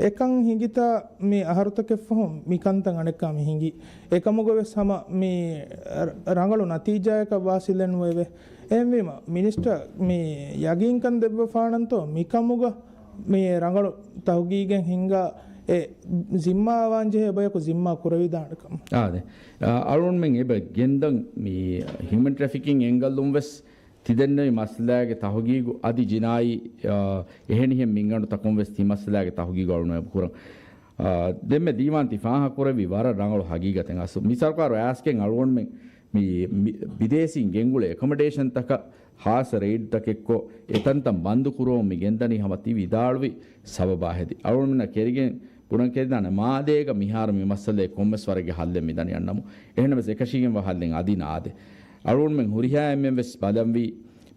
އެކަން ހިނގިތާ މި އަހަރުތަކެއް ފަހުން މި ކަންތައް އަނެއްކާ މި ހިނގީ. އެކަމުގަ ވެސް ހަމަ މި ރަ-، ރަނގަޅު ނަތީޖާއަކަށް ވާސިލެއް ނުވެވޭ. އެހެންވީމަ، މިނިސްޓަރ މި ޔަގީންކަން ދެއްވަފާނަންތޯ މިކަމުގަ މި ރަނގަޅު ތަހުގީގެއް ހިންގާ އެ ޒިންމާ ވާންޖެހޭ ބަޔަކު ޒިންމާ ކުރެވިދާނެ ކަމަށް. އާދެ. އަ، އަޅުގަނޑުމެން އެބަ ގެންދަން މި ހިއުމަން ޓްރެފިކިން އެންގަލުން ވެސް ތިދެންނެވި މައްސަލާގެ ތަހުގީގު އަދި ޖިނާއީ، އަ، އެހެނިހެން މިންގަނޑު ތަކުން ވެސް ތި މައްސަލާގެ ތަހުގީގު އަޅުގަނޑު ކުރަން. އަ، ދެންމެ ދީވާން ތި ފާހަގަކުރެއްވީ ވަރަށް ރަނގަޅު ހަގީގަތެއް. އަސް މި ސަރުކާރު އައިސްގެން އަޅުގަނޑުމެން މި، މި ބިދޭސީން ގެންގުޅޭ އެކޮމޮޑޭޝަންތަކަށް ހާއްސަ ރެއިޑްތަކެއްކޮށް، އެތަންތަން ބަންދު ކުރުވަމުން މި ގެންދަނީ ހަމަ ތި ވިދާޅުވި ސަބަބާ ހެދި. އަޅުގަނޑުމެންނަށް ކެރިގެން ބުނަން ކެރިދާނެ މާލޭގަ މިހާރު މި މައްސަލައެއް ކޮންމެސް ވަރެއްގެ ހައްލެއް މިދަނީ އަންނަމު. އެހެންނަމަވެސް އެކަށީގެންވާ ހައްލެއް އަދި ނާދޭ. އަޅުގަނޑުމެން ހުރިހާ އެންމެން ވެސް ބަލަންވީ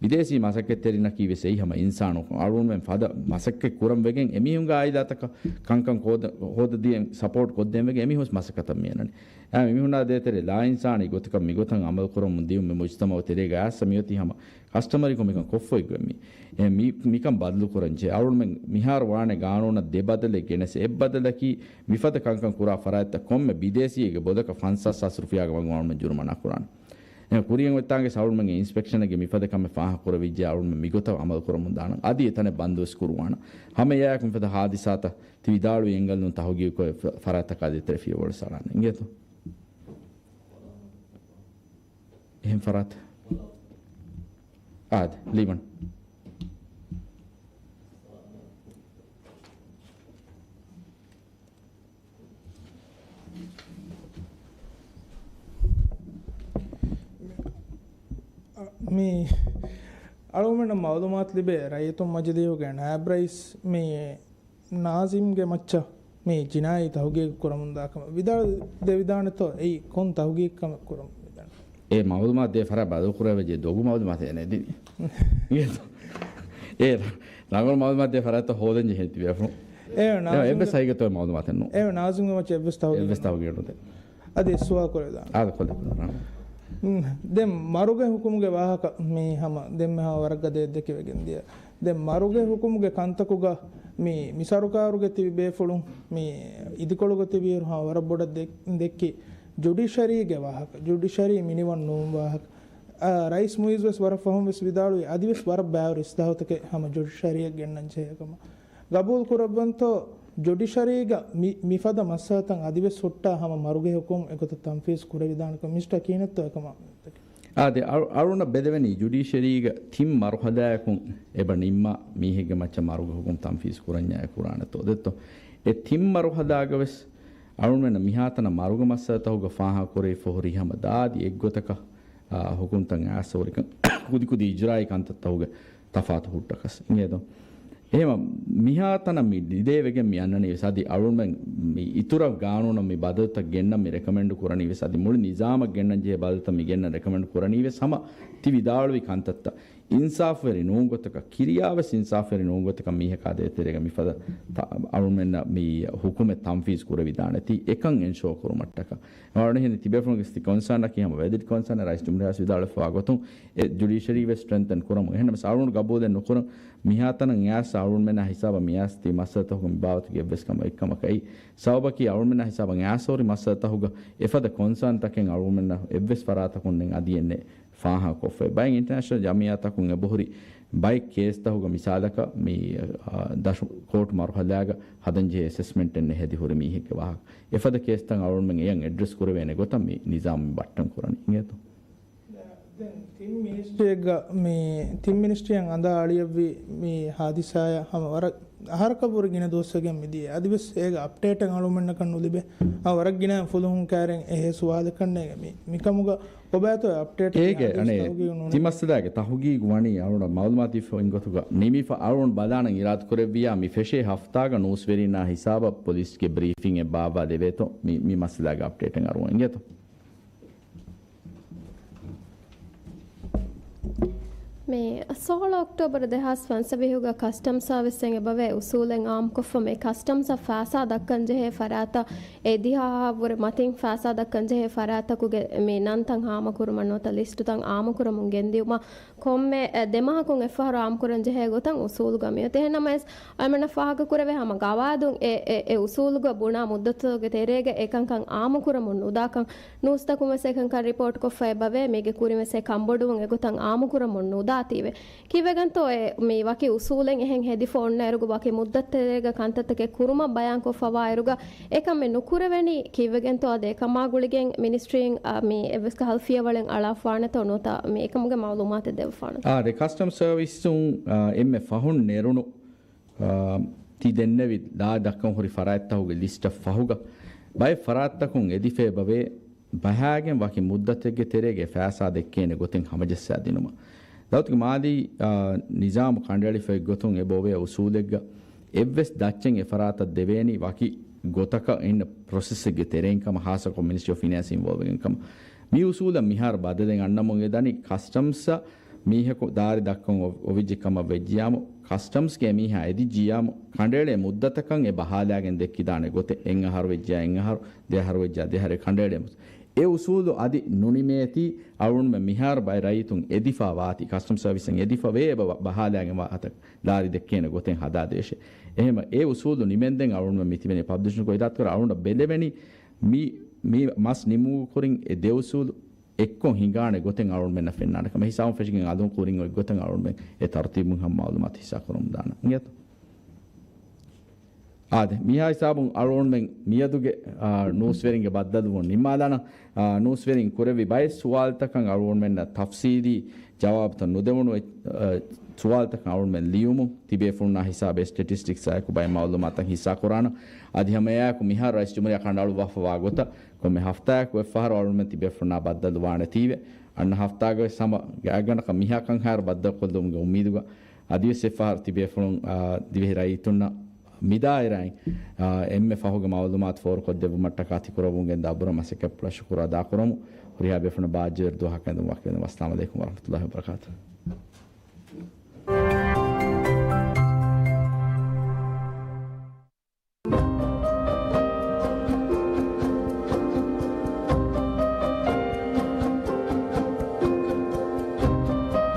ބިދޭސީ މަސައްކަތްތެރިންނަކީ ވެސް އެއީ ހަމަ އިންސާނުން. އަޅުގަނޑުމެން ފަދަ މަސައްކަތް ކުރަން ވެގެން އެމީހުންގެ އާއިލާތަކަށް ކަންކަން ހޯދަ-، ހޯދަދިޔަ ސަޕޯޓް ކޮށްދޭން ވެގެން އެމީހުން ވެސް މަސައްކަތަށް މިއަންނަނީ. އެމީހުންނާ ދޭތެރޭ ލާއިންސާނީ ގޮތަކަށް މިގޮތަށް އަމަލު ކުރަމުން ދިޔުން މި މުޖުތަމައު ތެރޭގަ އައިސް މިއޮތީ ހަމަ ކަސްޓަމަރީ ކޮމިކަން ކޮށްފައި ގޮތް މި. އެ މި-، މިކަން ބަދަލު ކުރަން ޖެހޭ. އަޅުގަނޑުމެން މިހާރު ވާނެ ގާނޫނަށް ދެ ބަދަލެއް ގެނެސް އެއް ބަދަލަކީ މިފަދަ ކަންކަން ކުރާ ފަރާތްތައް ކޮންމެ ބިދޭސީއެއްގެ ބޮލަކަށް ފަންސާސް ހާސް ރުފިޔާގެ ވަން އަޅުގަނޑުމެން ޖުރުމަނާ ކުރާނެ. އެ ކުރިޔަށް އޮތްތާނގެ އަޅުގަނޑުމެންގެ އިންސްޕެކްޝަނެއްގެ މިފަދަ ކަމެއް ފާހަގަ ކުރެވިއްޖެ އަޅުގަނޑުމެން މިގޮތަށް އަމަލު ކުރަމުން ދާނަން. އަދި އެތަނެއް ބަންދުވެސް ކުރުވާނަން. ހަމަ އެއާއެކު މިފަދަ ހާދިސާތައް ތި ވިދާޅުވި އެންގަލުން ތަހުގީގުކޮށް ފަ-، ފަރާތްތަކާ ދޭތެރޭ ފިޔަވަޅު ސަޅާނެ. އިނގޭތޯ؟ އެހެން ފަރާތެއް. އާދެ، ލީވަން. މި އަޅުގަނޑަށް މައުލޫމާތު ލިބޭ ރައްޔިތުން މަޖިލީހުގެ ނާއިބް ރައީސް މި ނާޒިމްގެ މައްޗަށް މި ޖިނާއީ ތަހުގީގު ކުރަމުންދާ ކަމަށް ވިދާޅު ދެވިދާނެތޯ؟ އެއީ ކޮން ތަހުގީގު ކަމެއް ކުރަމުން ވިދާނެ؟ އެ މައުލޫމާތު ދޭ ފަރާތް ބަދަލު ކުރެވިއްޖެ ދޮގު މައުލޫމާތެއް ނެތް ދިނީ. އޭ ރަނގަޅު މައުލޫމާތު ދޭ ފަރާތްތައް ހޯދަން ޖެހޭ ތިބޭފުޅުން. އެ ނާޒިމްގެ އެއްވެސް ހަގީގަތެއް މައުލޫމާތެއް ނޫން. އެ ނާޒިމްގެ މައްޗަށް އެއްވެސް ތަހުގީގު އެއްވެސް ތަހުގީގު ނުދޭ. އަދި ސުވާލު ކުރެވިދާނެ. އާދެ ކޮށްލެވިދާނެ. ދެން މަރުގެ ހުކުމުގެ ވާހަކަ މި ހަމަ ދެންމެ ހާ ވަރަށް ގަދަ އެއްދެކިވެގެން ދިޔަ. ދެން މަރުގެ ހުކުމުގެ ކަންތަކުގަ މި، މި ސަރުކާރުގެ ތިބި ބޭފުޅުން، މި އިދިކޮޅުގަ ތިބިއިރު ހާ ވަރަށް ބޮޑަށް ދެ-، ދެއްކި ޖުޑިޝަރީގެ ވާހަކަ. ޖުޑިޝަރީ މިނިވަން ނޫން ވާހަކަ. އާ، ރައީސް މުއިއްޒު ވެސް ވަރަށް ފަހުން ވެސް ވިދާޅުވި އަދިވެސް ވަރަށް ބާރު އިސްލާހުތަކެއް ހަމަ ޖުޑިޝަރީއަށް ގެންނަން ޖެހޭ ކަމަށް. ގަބޫލު ކުރައްވަންތޯ ޖުޑިޝަރީގަ މި، މިފަދަ މައްސަލަތައް އަދިވެސް ހުއްޓާ ހަމަ މަރުގެ ހުކުމް އެގޮތަށް ތަންފީޒު ކުރެވިދާނެކަން މިސްޓަރ ކީނަތްތޯ އެކަމާ؟ އާދެ، އަޅު-، އަޅުނަށް ބެލެވެނީ ޖުޑިޝަރީގަ ތިން މަރުހަލާއަކުން އެބަ ނިންމާ މީހެއްގެ މައްޗަށް މަރުގެ ހުކުމް ތަންފީޒު ކުރަންޏާ ކުރާނެތޯ ދެއްތޯ؟ އެ ތިން މަރުހަލާގަވެސް އަޅުންމެންނަށް މިހާތަނަށް މަރުގެ މައްސަލަތަހުގަ ފާހަގަކުރެވިފަ ހުރީ ހަމަ ދާދި އެއްގޮތަކަށް، އާ، ހުކުމްތައް އައިސް ހުރިކަން ކުދިކުދި އިޖްރާއީ ކަންތައްތަހުގެ ތަފާތު ހުއްޓަކަސް އިނގޭތޯ؟ އެހެމަ މިހާތަނަށް މި ޑިލޭ ވެގެން މި އަންނަނީ ވެސް އަދި އަޅުމެން މި އިތުރަށް ގާނޫނަށް މި ބަދަލުތައް ގެންނަން މި ރެކަމެންޑު ކުރަނީ ވެސް އަދި މުޅި ނިޒާމަށް ގެންނަން ޖެހޭ ބަދަލުތައް މި ގެންނަން ރެކަމެންޑު ކުރަނީ ވެސް ހަމަ ތި ވިދާޅުވި ކަންތައްތައް. އިންސާފުވެރި ނޫން ގޮތަކަށް، ކިރިޔާވެސް އިންސާފުވެރި ނޫން ގޮތަކަށް މީހަކާ ދޭތެރޭގަ މިފަދަ ތަ-، އަޅުމެންނަށް މި ހުކުމެއް ތަންފީޒް ކުރެވިދާނެތީ އެކަން އެންޝޯ ކުރުމަށްޓަކަ. އަޅުގަނޑު ހިނި ތިބޭފުޅުންގެ ކޮންސާނަކީ ހަމަ ވެލިޑް ކޮންސާނެއް ރައީސް ޖުމްހޫރިއްޔާ ވިދާޅުވެފަވާ ގޮތުން އެ ޖުޑިޝަރީ ވެސް ސްޓްރެންތަން ކުރަމުން. އެހެންނަމަސް އަޅުގަނޑު ގަބޫލެއް ނުކުރަން މިހާތަނަށް އައިސް އަޅުމެންނާ ހިސާބަށް މިއައިސް ތި މައްސަލަތަހުގަ މި ބާވަތުގެ އެއްވެސް ކަމެއް އެއްކަމަކަށް އެއީ. ސަބަބަކީ އަޅުމެންނާ ހިސާބަށް އައިސް ހުރި މައްސަލަތަހުގަ އެފަދަ ކޮންސާން ތަކެއް އަޅުމެންނަށް އެއްވެސް ފަރާތަކުން ނެތް އަދި އެންނެ ފާހަގަކޮށްފައި. ބައެއް އިންޓަރނޭޝަނަލް ޖަމިއްޔާތަކުން އެބަހުރި ބައެއް ކޭސްތަހުގަ މިސާލަކަށް މި، އާ، ދަށު ކޯޓު މަރުހަލާގަ ހަދަންޖެހޭ އެސެސްމެންޓެއް ނެހެދި ހުރި މީހެއްގެ ވާހަކަ. އެފަދަ ކޭސްތައް އަޅުގަނޑުމެން އެޔަށް އެޑްރެސް ކުރެވޭނެ ގޮތަށް މި ނިޒާމް ބައްޓަން ކުރަނީ. އިނގޭތޯ؟ ދެން ތިން މިނިސްޓްރީއެއްގަ މި ތިން މިނިސްޓްރީއަށް އަނދާ އަޅިއަށްވި މި ހާދިސާއަށް ހަމަ ވަރަށް އަހަރަކަށްވުރެ ގިނަ ދުވަސްވެގެން މިދިޔަ. އަދިވެސް އޭގެ އަޕްޑޭޓެއް އަޅުމެންނަކަށް ނުލިބޭ. އާ، ވަރަށް ގިނަ ފުލުހުން ކައިރިން އެހޭ ސުވާލަކަށް ނޭގެ މި، މިކަމުގަ އޮބާތޯ އަޕްޑޭޓް އޭގެ އަނެއް ތިމައްސަލާގެ ތަހުގީގު ވަނީ އަޅުގަނޑަށް މައުލޫމާތު އިންފޯ އިން ގޮތުގަ ނިމިފަ އަޅުގަނޑު ބަލާނަން އިރާދަ ކުރެއްވިޔާ މި ފެށޭ ހަފްތާގަ ނޫސްވެރިންނާ ހިސާބަށް ޕޮލިސްގެ ބްރީފިންއެއް ބާއްވާ ދެވޭތޯ މި، މި މައްސަލާގެ އަޕްޑޭޓެއް އަރުވަން އިނގޭތޯ. މި ސޯޅަ އޮކްޓޯބަރު ދެހާސް ފަންސަވީހުގަ ކަސްޓަމް ސާވިސްއިން އެބަވޭ އުސޫލެއް އާއްމުކޮށްފަ މި ކަސްޓަމްސަށް ފައިސާ ދައްކަންޖެހޭ ފަރާތަށް އެ ދިހަ ހައަށްވުރެ މަތިން ފައިސާ ދައްކަންޖެހޭ ފަރާތްތަކުގެ މި ނަންތައް އާއްމުކުރުމަށް ނުވަތަ ލިސްޓުތައް އާއްމުކުރަމުން ގެންދިއުމަށް ކޮންމެ، އެ، ދެމަހަކުން އެއްފަހަރު އާއްމުކުރަން ޖެހޭ ގޮތަށް އުސޫލުގަ މިއޮތީ. އެހެންނަމަވެސް، އަޅުމެންނަށް ފާހަގަކުރެވޭ ހަމަ ގަވާއިދުން އެ، އެ، އެ އުސޫލުގަ ބުނާ މުއްދަތުގެ ތެރޭގަ އެކަންކަން އާއްމުކުރަމުން ނުދާކަން، ނޫސްތަކުން ވެސް އެކަންކަން ރިޕޯޓްކޮށްފަ އެބަވޭ. މީގެ ކުރިން ވެސް އެ ކަންބޮޑުވުން އެގޮތަށް އާއްމުކުރަމުން ނުދާތީވެ. ކީއްވެގެންތޯ އެ މި ވަކި އުސޫލެއް އެހެން ހެދިފަ އޮންނައިރުގަ ވަކި މުއްދަތު ތެރޭގަ ކަންތައްތަކެއް ކުރުމަށް ބަޔާންކޮށްފަވާއިރުގަ އެކަން މި ނުކުރެވެނީ ކީއްވެގެންތޯ އަދި އެކަމާ ގުޅިގެން މިނިސްޓްރީން، އަ، މި އެއްވެސް ކަހަލަ ފިޔަވަޅެއް އަޅާފާނެތޯ ނުވަތަ މި އެކަމުގެ މައުލޫމާތެއް ދެއްވާނެތޯ؟ އާ، ދެ ކަސްޓަމް ސަރވިސުން، އާ، އެންމެ ފަހުން ނެރުނު، އާ، ތި ދެންނެވި ލާ ދައްކަން ހުރި ފަރާތްތަކުގެ ލިސްޓަށް ފަހުގަ ބައެއް ފަރާތްތަކުން އެދިފަ އެބަވޭ ބަހާގެން ވަކި މުއްދަތެއްގެ ތެރޭގަ ފައިސާ ދެއްކޭނެ ގޮތެއް ހަމަޖައްސާ ދިނުމަށް. ދައުލަތުގެ މާލީ، އާ، ނިޒާމު ކަނޑައެޅިފައި ގޮތުން އެބައޮވޭ އުސޫލެއްގަ އެއްވެސް ދައްޗެއް އެ ފަރާތަށް ދެވޭނީ ވަކި ގޮތަކަށް އިންނަ ޕްރޮސެސްއެއްގެ ތެރެއިން ކަމަށް، ހާއްސަކޮށް މިނިސްޓްރީ އޮފް ފިނޭންސް އިންވޯލްވްވެގެން ކަމަށް. މި އުސޫލަށް މިހާރު ބަދަލެއް އަންނަމުން އެދަނީ ކަސްޓަމްސްއަށް މީހަކު ދާރި ދައްކަން އޮ-، އޮވިއްޖެ ކަމަށް ވެއްޖިޔާމު، ކަސްޓަމްސްގެ މީހާ އެދިއްޖިޔާމު، ކަނޑައެޅޭ މުއްދަތަކަށް އެ ބަހާލާގެން ދެއްކިދާނެ ގޮތެއް، އެއް އަހަރު ވެއްޖިޔާ އެއް އަހަރު، ދެ އަހަރު ވެއްޖިޔާ ދެ އަހަރެއް ކަނޑައެޅޭ މުއްދަ. އެ އުސޫލު އަދި ނުނިމޭތީ، އަޅުގަނޑުމެން މިހާރު ބައެއް ރައްޔިތުން އެދިފަ ވާތީ، ކަސްޓަމް ސަރވިސްއިން އެދިފަ ވޭ އެބަ ބަ-، ބަހާލާގެން ވާ ހަތަ ދާރި ދެއްކޭނެ ގޮތެއް ހަދާދޭށޭ. އެހެން އެ އުސޫލު ނިމެންދެން އަޅުގަނޑުމެން މި ތިބެނީ ޕަބްލިޝިން ކޮށް އިރާދަކުރާ އަޅުގަނޑަށް ބެލެވެނީ މި، މި މަސް ނިމުމުގެ ކުރިން އެ ދެ އުސޫލު އެއްކޮށް ހިނގާނެ ގޮތެއް އަޅުގަނޑުމެންނަށް ފެންނާނެ ކަމަށް. ހިސާބުން ފެށިގެން އަލުން ކުރިން އޮތް ގޮތަށް އަޅުގަނޑުމެން އެ ތަރުތީބުން ހަމަ މައުލޫމާތު ހިއްސާ ކުރަމުން ދާނަން. އިނގޭތޯ؟ އާދެ، މިހާ ހިސާބުން އަޅުގަނޑުމެން މިއަދުގެ، އާ، ނޫސްވެރިންގެ ބައްދަލުވުން ނިންމާލާނަން. އާ، ނޫސްވެރިން ކުރެއްވި ބައެއް ސުވާލުތަކަށް އަޅުގަނޑުމެންނަށް ތަފްސީލީ ޖަވާބުތައް ނުދެވުނު، އެ، އާ، ސުވާލުތަކަށް އަޅުގަނޑުމެން ލިޔުމުން ތިބޭފުޅުންނާ ހިސާބެއް ސްޓެޓިސްޓިކްސްއާއެކު ބައެއް މައުލޫމާތުތައް ހިއްސާ ކުރާނަން. އަދި ހަމައެއާއެކު މިހާރު ރައީސް ޖުމްހޫރިއްޔާ ކަނޑައަޅުއްވާފަވާ ގޮތަށް ކޮންމެ ހަފްތާއެއް އެއްފަހަރު އަޅުގަނޑުމެން ތިބޭފުޅުންނާ ބައްދަލުވާނެތީވެ. އަންނަ ހަފްތާގަވެސް ހަމަ ގާތްގަނޑަކަށް މިހާ ކަންހާއިރު ބައްދަލުކޮށްލުމުގެ އުއްމީދުގަ އަދިވެސް އެއްފަހަރު ތިބޭފުޅުން، އާ، ދިވެހި ރައްޔިތުންނަށް މި ދާއިރާއިން، އާ، އެންމެ ފަހުގެ މައުލޫމާތު ފޯރުކޮށްދެއްވުމަށްޓަކާ ތިކުރައްވަމުން ގެންދާ އަބުރަ މަސައްކަތްޕުޅަށް ޝުކުރު އަދާކުރަމު. ހުރިހާ ބޭފުޅުންނަށް ބާއްޖަވެރި ދުވަހަކަށް އެދުމަށް ވަކިވެލަން. އައްސަލާމު ޢަލައިކުމް ވަރަޙްމަތުﷲި ވަބަރަކާތުހު.